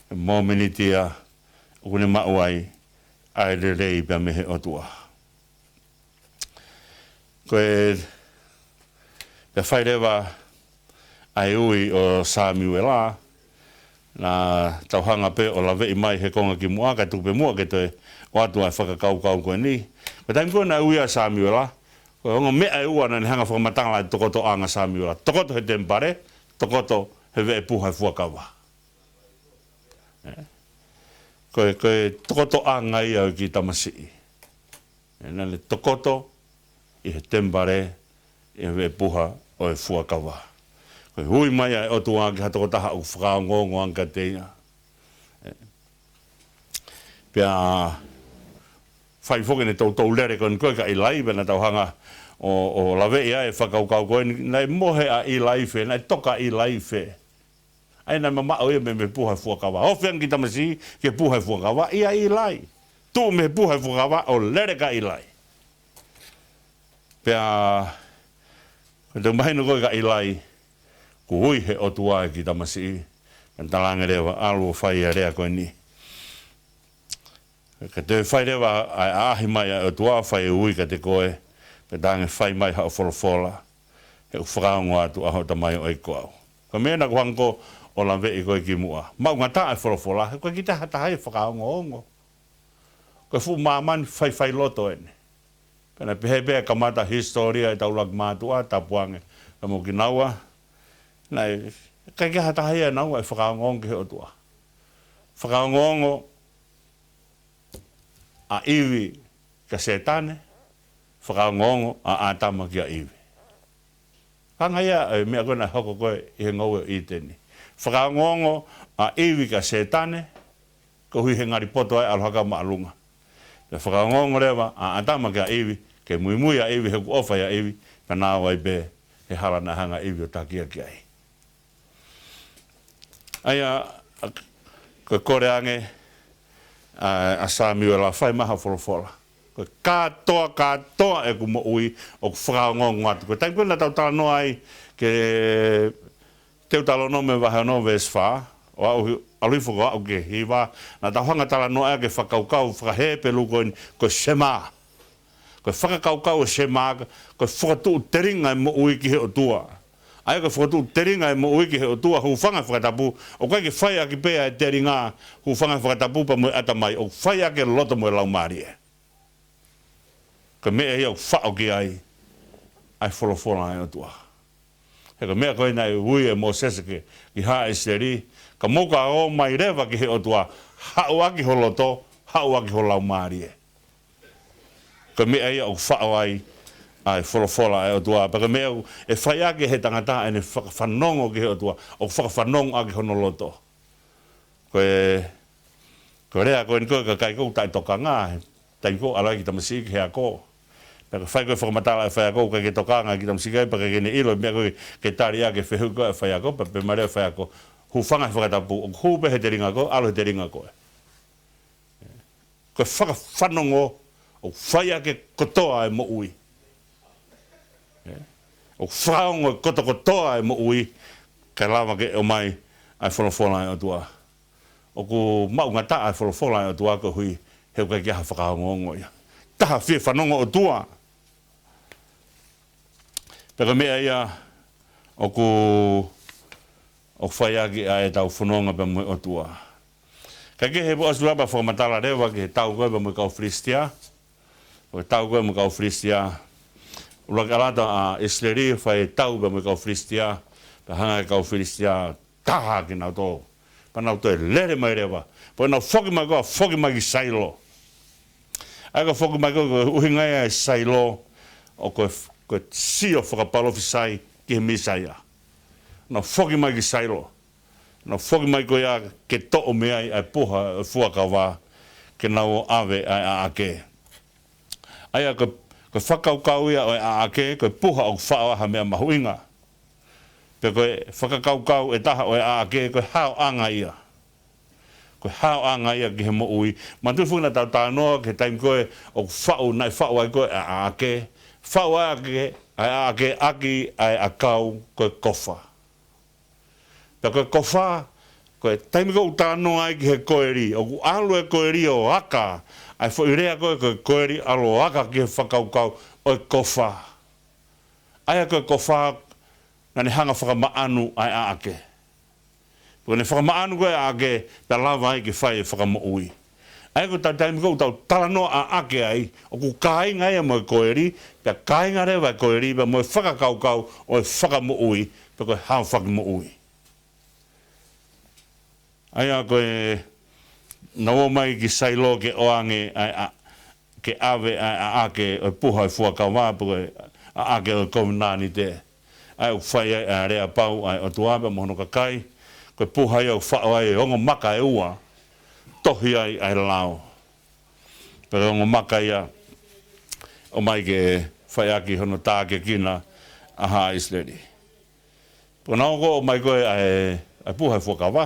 he momeniti ia, ʻoku ne maʻu ai ʻa e lelei pea mei he ʻOtua. Ko e, pea fai leva ʻa e ui ʻo Samiuela, naʻa tau hanga pē ʻo laveʻi mai he konga kimuʻa, kae tuku pē muʻa ke toe ʻoatu ʻa e fakakaukau ko eni. Ko e taimi ko ē naʻe ui ai ʻa Samiuela, ko e ongo meʻa ʻe ua naʻa ne hanga fakamatala e tokotoʻanga ʻo Samiuela. Tokoto he temipale, tokoto he veʻe puha e fuakava. Ē? Ko e, ko e tokotoʻanga ia ʻo e kiʻi tamasiʻi. Ē, naʻa ne tokoto ʻi he temipale, ʻi he veʻe puha ʻo e fuakava. Ko e ui mai ʻa e ʻOtua ki ha tokotaha ʻoku fakaongoongo ange kiate ia. Ē. Pea fai foki ʻene toutou lele ko eni ko ē kia ʻIlai, pea naʻa tau hanga ʻo, ʻo laveʻi ʻa e fakakaukau ko eni, naʻe mohe ʻa ʻIlai fē, naʻe toka ʻa ʻIlai fē. ʻA ia naʻe mamaʻo ia mei, mei he puha e fuakava. Ofi ange e kiʻi tamasiʻi ki he puha e fuakava, ʻi ai ʻa ʻIlai. Tuʻu mei he puha e fuakava ʻo lele kia ʻIlai. Pea, ko e toe mahino ko ē kia ʻIlai, kuo ui he ʻOtua e kiʻi tamasiʻi, pea talaange leva ʻalu ʻo fai ʻa e lea ko eni. Ka toe fai leva ʻa e ʻaʻahi mai ʻa e ʻOtua ʻo fai e ui kiate koe, pea talaange fai mai haʻo folofola, he ʻoku fakaongo atu ʻa hoʻo tamaioʻeiki ko au. Ko e meʻa naʻa ku hanga ko ē ʻo laveʻi ko ē kimuʻa. Maʻungataʻa e folofola, he ʻoku ʻikai ke ʻi ai ha taha ia ʻe fakaongoongo. Ko e fuʻu māmani faifai loto eni. Pea naʻe pehē pē ʻa e kamata hisitōlia ʻetau ʻuluaki mātuʻa, tapu ange pea mo kinaua. Naʻe, ʻIkai ke ʻi ai ha taha ia naʻa nau fakaongoongo ki he ʻOtua. Fakaongoongo ʻa ʻIvi kia Sētane, fakaongoongo ʻa ʻĀtama kia ʻIvi. Hangē ia e meʻa ko ē naʻe hoko ko ē ʻi he ngoue ʻo ʻĪteni. Fakaongoongo ʻa ʻIvi kia Sētane, koeʻuhi he ngali poto ai e ʻalu hake ʻo maʻolunga. Pea fakaongoongo leva ʻa ʻĀtama kia ʻIvi, ke muimui ʻa ʻIvi he ʻoku ʻofa ʻia ʻIvi, pea nau ō ai pē he hala naʻe hanga ʻe ʻIvi ʻo takia ki ai. ʻA ia, ʻa, ko e kole ange ʻa, ʻa Samiuela, fai mai ha folofola. Ko e kātoa, kātoa ʻeku moʻui ʻoku fakaongoongo atu. Ko e taimi ko ē naʻa tau talanoa ai ki he Teutalōnome vahe ono veesi fā, ʻo aʻu, ʻalu hifo ko ē ʻo aʻu ki he hiva, naʻa tau hanga ʻo talanoa ai ki he fakakaukau faka-Hepelū ko eni, ko e Shema. Ko e fakakaukau ʻo e Shema, ko e fokotuʻu telinga e moʻui ki he ʻOtua. ʻA ia ko e fokotuʻu telinga e moʻui ki he ʻOtua, hūfanga he fakatapu, ʻoku ʻikai ke fai ʻaki pē ʻa e telinga, hūfanga he fakatapu pea mo e ʻatamai, ʻoku fai ʻaki e loto mo e laumālie. Ko e meʻa ia ʻoku faʻo ki ai ʻa e folofola ʻa e ʻOtua. He ko e meʻa ko ē naʻe ui ʻe Mōsese ki, ki haʻa ʻIsileli, ka mou ka ō mai leva ki he ʻOtua, haʻu ʻaki ho loto, haʻu ʻaki ho laumālie. Ko e meʻa ia ʻoku faʻo ai ʻa e folofola ʻa e ʻOtua. Pea ko e meʻa ʻoku, ʻe fai ʻaki ʻe he tangata ʻene fakafanongo ki he ʻOtua, ʻoku fakafanongo ʻaki hono loto. Ko e, ko e lea ko eni ko e kakai ko ē ʻoku taʻetokanga, he taimi ko ē ʻoku ʻalu ai e kiʻi tamasiʻi ki he ako. Pea ka fai ko ē e fakamatala ʻa e faiako, ʻoku ʻikai ke tokanga e kiʻi tamasiʻi ki ai, pea ʻikai ke ne ʻilo e meʻa ko ē ke tali ʻaki e fehuʻi ko ē ʻa e faiako, pea pehē mai leva e faiako, hūfanga he fakatapu, ʻoku hū pē he telinga ko ē, ʻalu he telinga ko ē. Ko e fakafanongo, ʻoku fai ʻaki e kotoa e moʻui. ʻOku fakaongo e kotokotoa e moʻui, kae lava ke ʻomai ʻa e folofola ʻa e ʻOtua. ʻOku maʻungataʻa e folofola ʻa e ʻOtua koeʻuhi he ʻoku ʻikai ke ʻi ai ha fakaongoongo ia. Taha fie fanongo ʻOtua. Pea ko e meʻa ia ʻoku, ʻoku fai ʻaki ʻa ʻetau fononga pea mo e ʻOtua. Kae kehe, ʻoku ou ʻosi lava ʻo fakamatala leva ki he tau ko ē pea mo e kau Filisitia. Ko e tau ko ē mo e kau Filisitia. ʻUluaki ʻalu atu ʻa ʻIsileli ʻo fai e tau pea mo e kau Filisitia. Pea hanga ʻe he kau Filisitia ʻo taha kinautolu. Pea nau toe lele mai leva. Pea nau foki mai ko ē, foki mai ki Sailo. ʻA ia ko e foki mai ko ē, ko e ʻuhinga ia ʻo Sailo, ʻoku ko e, ko e sio fakapalōfisai ki he Mīsaia. Nau foki mai ki Sailo. Nau foki mai ko ia ke toʻo mei ai ʻa e puha ʻo e fuakava ke nau ʻave ʻa e ʻaʻake. ʻA ia ko e, ko e fakakaukau ia ʻo e ʻaʻake, ko e puha ʻoku faʻo ai ha meʻa mahuʻinga. Pea ko e fakakaukau ʻe taha ʻo e ʻaʻake, ko e haoʻanga ia. Ko e haoʻanga ia ki he moʻui. Manatuʻi foki naʻa tau talanoa ki he taimi ko ē ʻoku faʻu, naʻe faʻu ai ko ē ʻa e ʻaʻake. Faʻu ʻaki ʻa e ʻaʻake ʻaki ʻa e ʻakau ko e kofa. Pea ko e kofa, ko e taimi ko ē ʻoku talanoa ai ki he koeli, ʻoku ʻalu e koeli ʻo aka, ʻa e foʻi lea ko ē ko e koeli ʻalu ʻo aka ki he fakakaukau ʻo e kofa. ʻA ia ko e kofa, naʻa ne hanga ʻo fakamaʻanu ʻa e ʻaʻake. Pea ko ʻene fakamaʻanu ko ē ʻa e ʻaʻake, pea lava ai ke fai e fakamoʻui. ʻA ia ko e taimi ko ē ʻoku tau talanoa ʻaʻake ai, ʻoku kāinga ia mo e koeli, pea kāinga leva e koeli, pea mo e fakakaukau ʻo e fakamoʻui, pea ko e haofaki moʻui. ʻA ia ko e, nau ō mai ki Sailo ke ʻoange ʻa e, ʻa, ke ʻave ʻa e ʻaʻake ʻo e puha ʻo e fuakava, pe ko e ʻaʻake ʻo e kovinānite. ʻA ia ʻoku fai ai ʻa e lea pau ʻa e ʻOtua pea mo hono kakai. Ko e puha ia ʻoku faʻo ai e ongo maka ʻe ua, tohi ai ʻa e lao. Pea ko e ongo maka ia ʻoku ʻomai ke fai ʻaki hono tākiekina ʻa haʻa ʻIsileli. Pea nau ō ko ē ʻo ʻomai ko ē ʻa e, ʻa e puha ʻo e fuakava.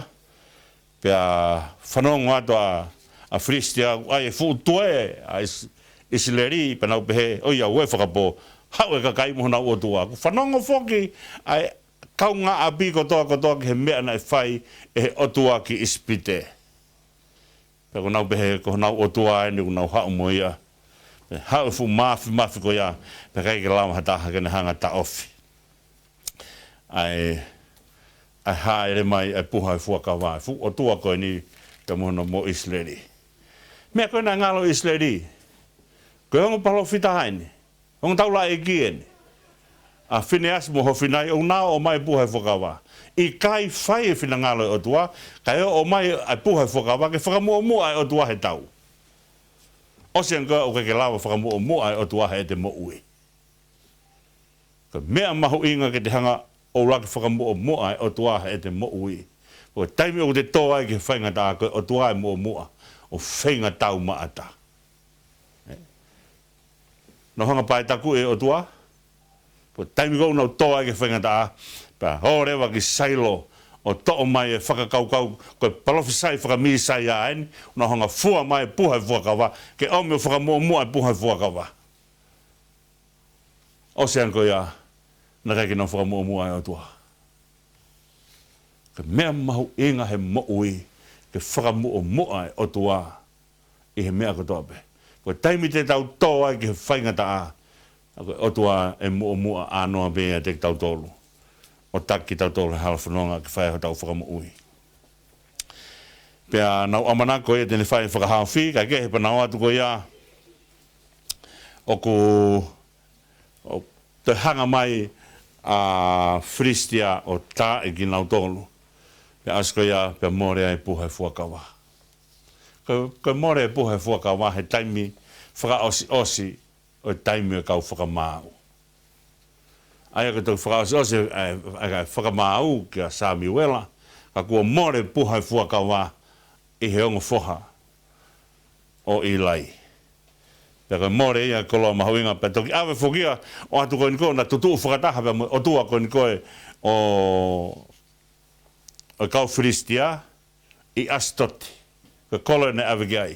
Pea fanongo atu ʻa, ʻa Filisitia, ʻa e fuʻu tuē ʻa ʻIs-, ʻIsileli, pea nau pehē, ʻoiauē fakapō, haʻu e kakai mo honau ʻotua. Kuo fanongo foki ʻa e kaungāʻapi kotoa kotoa ki he meʻa naʻe fai ʻe he ʻOtua ki ʻIsipite. Pea kuo nau pehē ko honau ʻotua eni kuo nau haʻu mo ia. Pea haʻu e fuʻu mafimafi ko ia, pea ʻikai ke lava ha taha ke ne hanga ʻo taʻofi ʻa e, ʻa e hāʻele mai ʻa e puha ʻo e fuakava, fuʻu ʻotua ko eni pea mo hono mo ʻIsileli. Meʻa ko ē naʻe ngalo ʻi ʻIsileli, ko e ongo palōfita eni, ongo taulaʻeiki eni. ʻa Fineasi mo Hofina ʻoku nau ō mai e puha e fuakava. ʻIkai fai e finangalo e ʻOtua, kae ō mai e puha e fuakava ke fakamuʻomuʻa e ʻOtua he tau. ʻOsi ange ko ia ʻoku ʻikai ke lava fakamuʻomuʻa e ʻOtua heʻete moʻui. Ko e meʻa mahuʻinga ke te hanga ʻo ʻuluaki fakamuʻomuʻa e ʻOtua heʻete moʻui. Ko e taimi ʻoku te tō ai ki he faingataʻa ko e ʻOtua e muʻomuʻa ʻo feinga taumaʻata. Ē? Nau hanga paetaku e ʻOtua. Ko e taimi ko ē ʻoku nau tō ai ki he faingataʻa, pea ō leva ki Sailo ʻo toʻo mai e fakakaukau, ko e palofisai fakamīsaia eni, nau hanga fua mai e puha e fuakava, ke ʻomi ʻo fakamuʻomuʻa e puha e fuakava. ʻOsi ange ko ia, naʻe ʻikai ke nau fakamuʻomuʻa e ʻOtua. Ko e meʻa mahuʻinga he moʻui, ke fakamuʻomuʻa e ʻOtua ʻi he meʻa kotoa pē. Ko e taimi te tau tō ai ki he faingataʻa, ko e ʻOtua e muʻomuʻa ʻānoa pē ʻiate kitautolu. ʻO taki kitautolu he hala fononga ke fai hotau fakamoʻui. Pea nau ʻamanaki ko ia te ne fai e fakahaofi, kae kehe pea nau ō atu ko ia ʻoku, ʻo toe hanga mai ʻa Filisitia ʻo taaʻi kinautolu. Pea ʻosi ko ia, pea mole ai e puha e fuakava. Ko, ko e mole e puha e fuakava he taimi fakaʻosiʻosi ʻo e taimi ʻo e kau fakamaau. ʻA ia ko e toki fakaʻosiʻosi e, e, e fakamaau kia Samiuela, ka kuo mole e puha e fuakava ʻi he ongo foha ʻo ʻIlai. Pea ko e mole ia e koloa mahuʻinga, pea toki ʻave foki ia ʻo ʻoatu ko eni ko ē ʻo na tutuʻu fakataha pea mo e ʻotua ko eni ko ē ʻo, ʻo e kau Filisitia, ʻi ʻAsitoti, ko e kolo eni naʻe ʻave ki ai.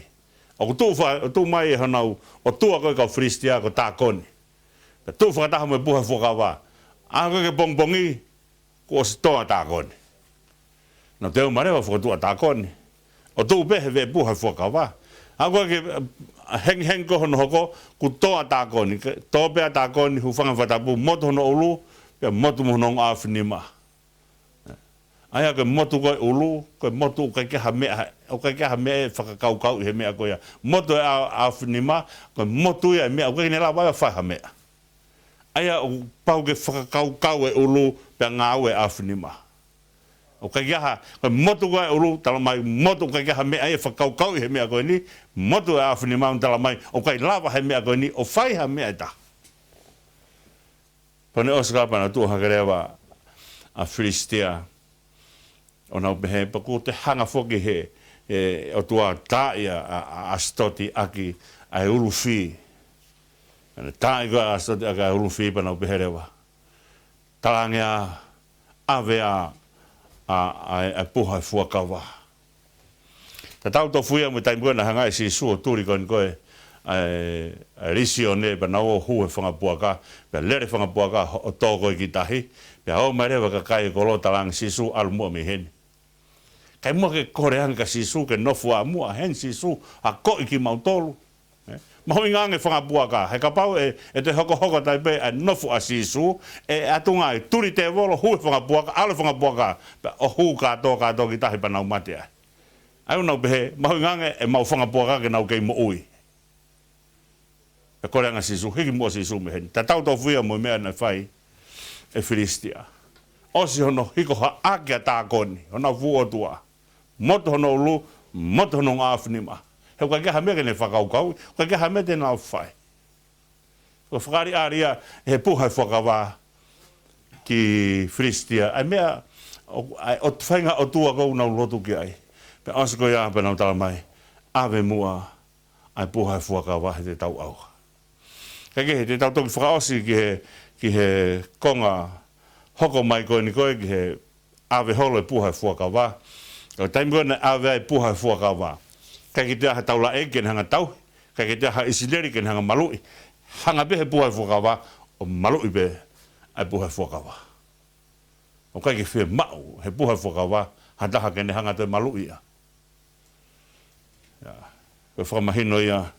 ʻOku tuʻu fa-, ʻo tuʻu mai e honau ʻotua ko ē kau Filisitia ko Tākoni. Pea tuʻu fakataha mo e puha e fuakava. Aʻu ko ē ki he pongipongi, kuo ʻosi tō ʻa Tākoni. Nau teuteu mai leva ʻo fokotuʻu ʻa Tākoni. ʻO tuʻu pē he veʻe puha e fuakava. Aʻu ko ē ki he, ʻa, hengihengi ko ē hono hoko, kuo tō ʻa Tākoni. Ke tō pē ʻa Tākoni, hūfanga he fakatapu, motu hono ʻulu, pea motu mo hono ongo ʻaofinima. ʻA ia ko e motu ko ē ʻulu, ko e motu ʻoku ʻikai ke ʻi ai ha meʻa, ʻoku ʻikai ke ʻi ai ha meʻa ʻe fakakaukauʻi he meʻa ko ia. Motu e ʻa-, ʻaofinima, ko e motu ia e meʻa, ʻoku ʻikai ke ne lava ai ʻo fai ha meʻa. ʻA ia ʻoku pau ke fakakaukau e ʻulu, pea ngāue e ʻaofinima. ʻOku ʻikai ke ʻi ai ha, ko e motu ko ē ʻulu, talamai motu ʻoku ʻikai ke ʻi ai ha meʻa ia ʻe fakakaukauʻi he meʻa ko eni, motu e ʻaofinima, talamai ʻoku ʻikai lava he meʻa ko eni ʻo fai ha meʻa ʻe taha. Pea ne ʻosi ko ia pea nau tuʻu hake leva ʻa Filisitia. ʻO nau pehē pea kuo te hanga foki he, he ʻotua taaʻi ʻa, ʻa, ʻa ʻAsitoti ʻaki ʻa e ʻulu fī. Pea ne taaʻi ko ē ʻa ʻAsitoti ʻaki ʻa e ʻulu fī pea nau pehē leva. Talaange ā, ʻave ā, ʻa, ʻa, ʻa e puha e fuakava. Tatau tofu ia mo e taimi ko ē naʻe hanga ai ʻe Sīsū ʻo tuli ko eni ko ē, ʻa e, ʻa e lisione pea nau ō ʻo hū he fanga puaka, pea lele fanga puaka ho-, ʻo tō ko ē ki tahi, pea ō mai leva e kakai e kolo ʻo talaange Sīsū ʻalu muʻa mei heni. ʻIkai muʻa ke kole ange kia Sīsū ke nofo ā muʻa heni Sīsū, akoʻi kimautolu. Ē? Mahuʻinga ange fanga puaka, he kapau ʻe, ʻe toe hokohoko atu pē ʻa e nofo ʻa Sīsū, ʻe ʻatunga ai, tuli tēvolo, hū he fanga puaka, ʻalu e fanga puaka, pea ō hū kātoa, kātoa ki tahi pea nau mate ai. ʻA ia ʻoku nau pehē, mahuʻinga ange ʻemau fanga puaka ke nau kei moʻui. Pea kole ange ʻa Sīsū, hiki muʻa ʻa Sīsū mei heni. Tatau tofu ia mo e meʻa naʻe fai ʻe Filisitia. ʻOsi hono hiko hake ʻa Tākoni, honau fuʻu ʻotua. Motu hono ʻulu, motu hono ongo ʻaofinima. He ʻoku ʻikai ke ʻi ai ha meʻa ke ne fakakaukauʻi, ʻoku ʻikai ke ʻi ai ha meʻa te nau fai. Ko e fakaʻaliʻali ia ʻe he puha e fuakava ki Filisitia. ʻA e meʻa, ʻo, ʻa e ʻot-, faʻahinga ʻotua ko ē ʻoku nau lotu ki ai. Pea ʻosi ko ia pea nau talamai, ʻave muʻa ʻa e puha e fuakava heʻetau ʻauha. Kae kehe, te tau toki fakaʻosi ki he, ki he konga hoko mai ko eni ko ē ki he ʻave holo e puha e fuakava. Ko e taimi ko ē naʻe ʻave ai e puha e fuakava, ʻikai ke toe ʻi ai ha taulaʻeiki ke ne hanga ʻo tauhi, ʻikai ke toe ʻi ai ha ʻIsileli ke ne hanga ʻo maluʻi. Hanga pē he puha e fuakava ʻo maluʻi pē ʻa e puha e fuakava. ʻOku ʻikai ke fiemaʻu he puha e fuakava ha taha ke ne hanga ʻo toe maluʻi ia. Ia, ko e fakamahino ia,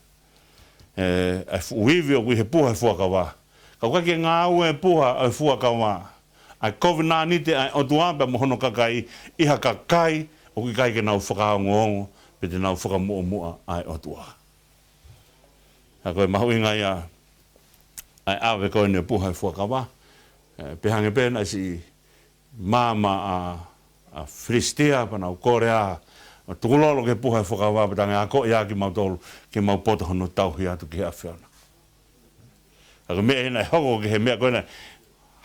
ē, ʻa e fuʻu ivi ʻoku ʻi he puha e fuakava. Ka ʻoku ʻikai ke ngāue e puha e fuakava, ʻa e kovinānite ʻa e ʻOtua pea mo hono kakai, ʻi ha kakai ʻoku ʻikai ke nau fakaongoongo pe te nau fakamuʻomuʻa ʻa e ʻOtua. Ka ko e mahuʻinga ia ʻa e ʻave ko eni e puha e fuakava. ʻE, pehē ange pē naʻe siʻi maama ʻa, ʻa Filisitia pea nau kole ʻo tukulolo ki he puha ʻo e fuakava pea talaange, akoʻi ā kimautolu ke mau poto hono tauhi atu ki he ʻAfiona. Ka ko e meʻa ia naʻe hoko ki he meʻa ko ē naʻe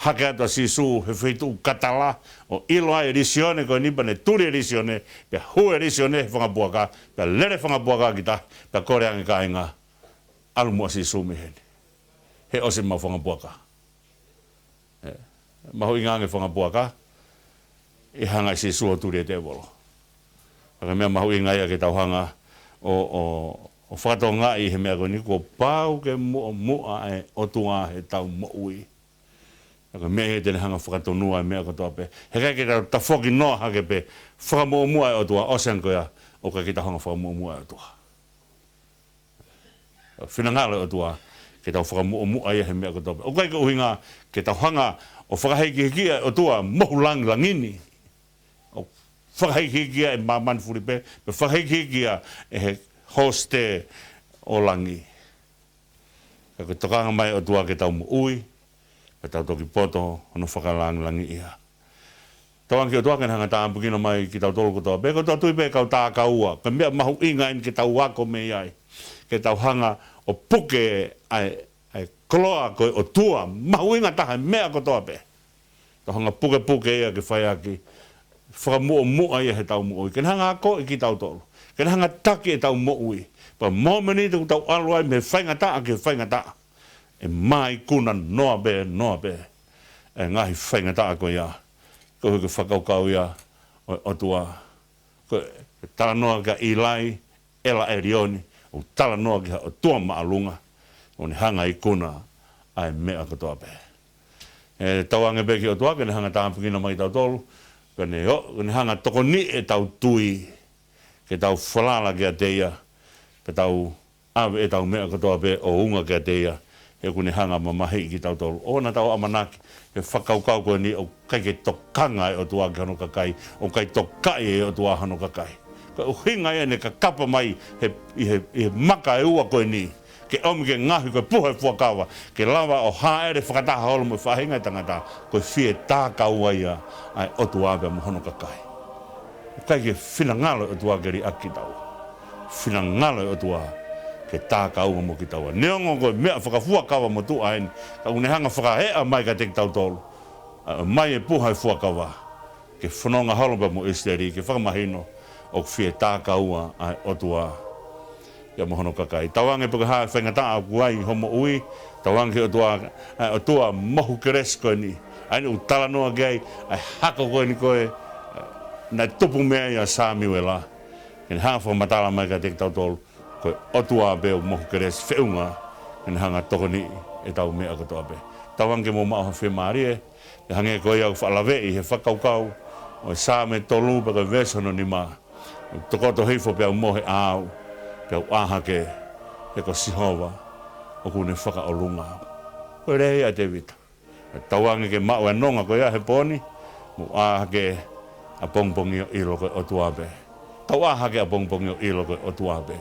hake atu ʻa Sīsū he feituʻu katala ʻo ʻilo ai e lisione ko eni pea ne tuli e lisione, pea hū e lisione he fanga puaka, pea lele fanga puaka ki tahi, pea kole ange kāinga, ʻalu muʻa Sīsū mei heni. He ʻosi ʻemau fanga puaka. ʻE, mahuʻinga ange fanga puaka, ʻe hanga ʻe Sīsū ʻo tuli e tēvolo. Ka ko e meʻa mahuʻinga ia ke tau hanga ʻo, ʻo, ʻo fakatokangaʻi he meʻa ko eni kuo pau ke muʻomuʻa e ʻOtua heʻetau moʻui. Ka ko e meʻa ia te ne hanga fakatonuaʻi e meʻa kotoa pē. Heʻikai ke tau tafoki noa hake pē fakamuʻomuʻa e ʻOtua, ʻosi ange ko ia, ʻoku ʻikai ke tau hanga fakamuʻomuʻa e ʻOtua. Finangalo e ʻOtua ke tau fakamuʻomuʻa ia he meʻa kotoa pē. ʻOku ʻikai ko e ʻuhinga ke tau hanga ʻo fakahikihiki ʻa e ʻOtua mohu langilangi ni. ʻO fakahikihiki ia ʻe māmani fulipē, pe fakahikihiki ia ʻe he hosite ʻo langi. Ka ko e tokanga mai e ʻOtua ke tau moʻui, pea tau toki poto hono fakalangilangiʻia. Tauange ki he ʻOtua ke ne hanga tāpuekina mai kitautolu kotoa pē, ko e tui pē kau tākaua, ko e meʻa mahuʻinga eni ke tau ako mei ai. Ke tau hanga ʻo puke ʻa e, ʻa e koloa ko e ʻOtua, mahuʻinga taha he meʻa kotoa pē. Tau hanga pukepuke ia ke fai ʻaki fakamuʻomuʻa ia heʻetau moʻui. Ke ne hanga akoʻi kitautolu. Ke ne hanga taki ʻetau moʻui. Pea mōmeniti ʻoku tau ʻalu ai mei he faingataʻa ki he faingataʻa, ʻe māikuna noa pē, noa pē e ngaahi faingataʻa ko ia. Ko e fakakaukau ia ʻo e ʻOtua. Ko e talanoa kia ʻĪlai, ʻEla ʻElioni, ʻoku talanoa ki ha ʻOtua māʻolunga, ʻoku ne hanga ikuna ʻa e meʻa kotoa pē. ʻE tauange pē ki he ʻOtua ke ne hanga tāpuekina mai kitautolu, ke ne ʻo, ke ne hanga tokoniʻi ʻetau tui, ke tau falala kiate ia, ke tau ʻave ʻetau meʻa kotoa pē ʻo unga kiate ia, he ʻoku ne hanga mamahiʻi kitautolu. ʻOua naʻa tau ʻamanaki he fakakaukau ko eni ʻoku ʻikai ke tokanga e ʻOtua ki hono kakai, ʻoku ʻikai tokaʻi e ʻOtua hono kakai. Ko e ʻuhinga ia ʻene kakapa mai he, ʻi he, ʻi he maka ʻe ua ko eni, ke ʻomi ke ngaohi ko e puha ʻo e fuakava, ke lava ʻo hāʻele fakataha holo mo e faʻahinga ʻo e tangata, ko e fie tākaua ia ʻa e ʻOtua pea mo hono kakai. ʻOku ʻikai ke finangalo e ʻOtua ke liʻaki kitaua. Finangalo e ʻOtua ke tākaua mo kitaua. Neongo ko e meʻa fakafuakava motuʻa eni, ka ʻoku ne hanga fakaeʻa mai kiate kitautolu, ʻa, mai e puha ʻo e fuakava, ke fononga holo pea mo ʻIsileli, ke fakamahino ʻoku fie tākaua ʻa e ʻOtua ia mo hono kakai. Tauange pe ko e hā e faingataʻa ʻoku ʻi ai ho moʻui, tauange ki he ʻOtua, ʻa e ʻOtua mohu kelesi ko eni, ʻa eni ʻoku talanoa ki ai ʻa e hako ko eni ko ē naʻe tupu mei ai ʻa Samiuela. Ke ne hanga fakamatala mai kiate kitautolu, ko e ʻOtua pē ʻoku mohu kelesi, feʻunga ke ne hanga tokoniʻi ʻetau meʻa kotoa pē. Tauange ke mou maʻu ha fiemālie, ʻe hangē ko ia ʻoku faʻa laveʻi he fakakaukau ʻo e Saame tolu pea ko e veesi hono nima. Tokoto hifo pea u mohe ʻa au, pea u ʻā hake, he ko Sihova ʻoku ne fakaʻolunga au. Ko e lea ia ʻa Tēvita. Tauange ke maʻu e nonga ko ia he pō ni, mou ʻā hake ʻapongipongi ʻo ʻilo ko e ʻOtua pē. Tau ʻā hake ʻapongipongi ʻo ʻilo ko e ʻOtua pē.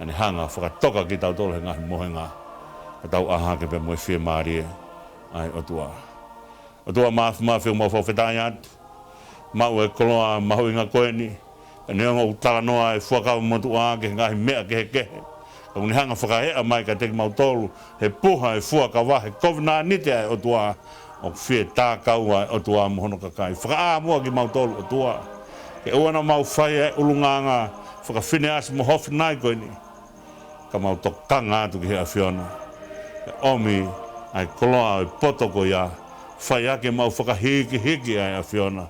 Naʻa ne hanga fakatoka kitautolu he ngaahi mohenga. Ka tau ʻā hake pē mo e fiemālie ʻa e ʻOtua. ʻOtua Māfimafi, ʻoku mau fakafetaʻi atu. Maʻu e koloa mahuʻinga ko eni. Neongo ʻoku talanoa e fuakava motuʻa ki he ngaahi meʻa kehekehe, ka ʻoku ne hanga fakaeʻa mai kiate kimautolu he puha ʻo e fuakava, he kovinānite ʻa e ʻOtua, ʻoku fie tākaua e ʻOtua mo hono kakai. Fakaʻā muʻa kimautolu ʻOtua, ke ʻoua naʻa mau fai e ʻulungaanga fakafineasi mo Hofinai ko eni, ka mau tokanga atu ki he ʻAfiona. Ke ʻomi ʻa e koloa ʻo e poto ko ia, fai ʻaki ʻemau fakahikihiki ʻa e ʻAfiona.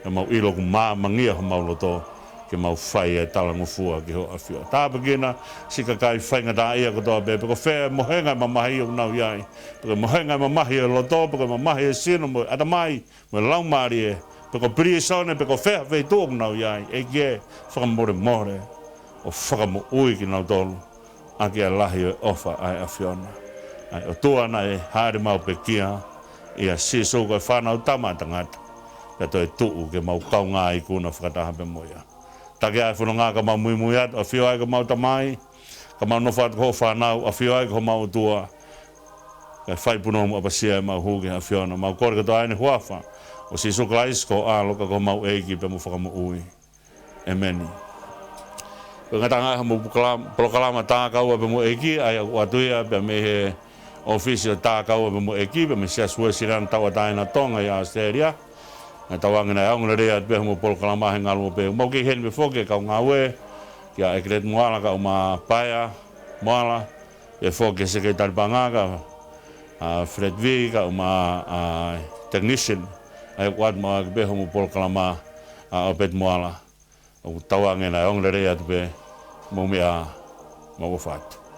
Ke mau ʻilo ʻoku māmangia homau loto, ke mau fai e talangofua ki ho ʻAfio. Tāpuekina siʻi kakai faingataʻaʻia kotoa pē, pe ko fē e mohenga e mamahi ʻoku nau ʻi ai. Pe ko e mohenga e mamahi e loto, pe ko e mamahi e sino mo e ʻatamai, mo e laumālie, pe ko pilīsone, pe ko fē ha feituʻu ʻoku nau ʻi ai, ʻEiki ē, fakamolemole, ʻo fakamoʻui kinautolu ʻaki ʻa e lahi ʻo e ʻofa ʻa e ʻAfiona. ʻA e ʻOtua naʻe hāʻele maʻu pekia, ʻia Sīsū ko e Fānautama ʻa Tangata, pea toe tuʻu ke mau kaungā ikuna fakataha pē mo ia. Taki ʻa e fononga ka mau muimui atu, ʻAfio ē ko homau Tamai, ka mau nofo atu ko hoʻo fānau, ʻAfio ē ko homau ʻOtua. kae fai punou mo ʻapasia ʻemau hū ki he ʻAfiona. Mau kole kotoa ʻeni he huafa ʻo Sīsū Kalaisi ko ho ʻAlo ka ko homau ʻEiki pea mo Fakamoʻui. ʻEmeni. Ko e ngataʻanga ʻa homau polokalama, polokalama Takaua pea mo e ʻEiki, ʻa ia ʻoku ʻoatu ia pea mei he ʻōfisi ʻo Takaua pea mo e ʻEiki, pea mei he Siasi Uēsiliana Tauʻatāina ʻo Tonga ʻi ʻAositelēlia. Naʻe tauange naʻe ongo lelei atu pē homau polokalama he ngaluope. Mau kei ʻi heni pē foki e kau ngāue, kia ʻEkeleti Moala kae ʻumaʻā Paea Moala, pea foki e Sekelitali Paʻanga, ʻa Fred V kae ʻumaʻā ʻa e technician, ʻa ia ʻoku ʻoatu maʻu ʻaki pē homau polokalama, ʻa ʻOpeti Moala. ʻOku tauange naʻe ongo lelei atu pē, mou meʻa ā, mou ʻofa atu.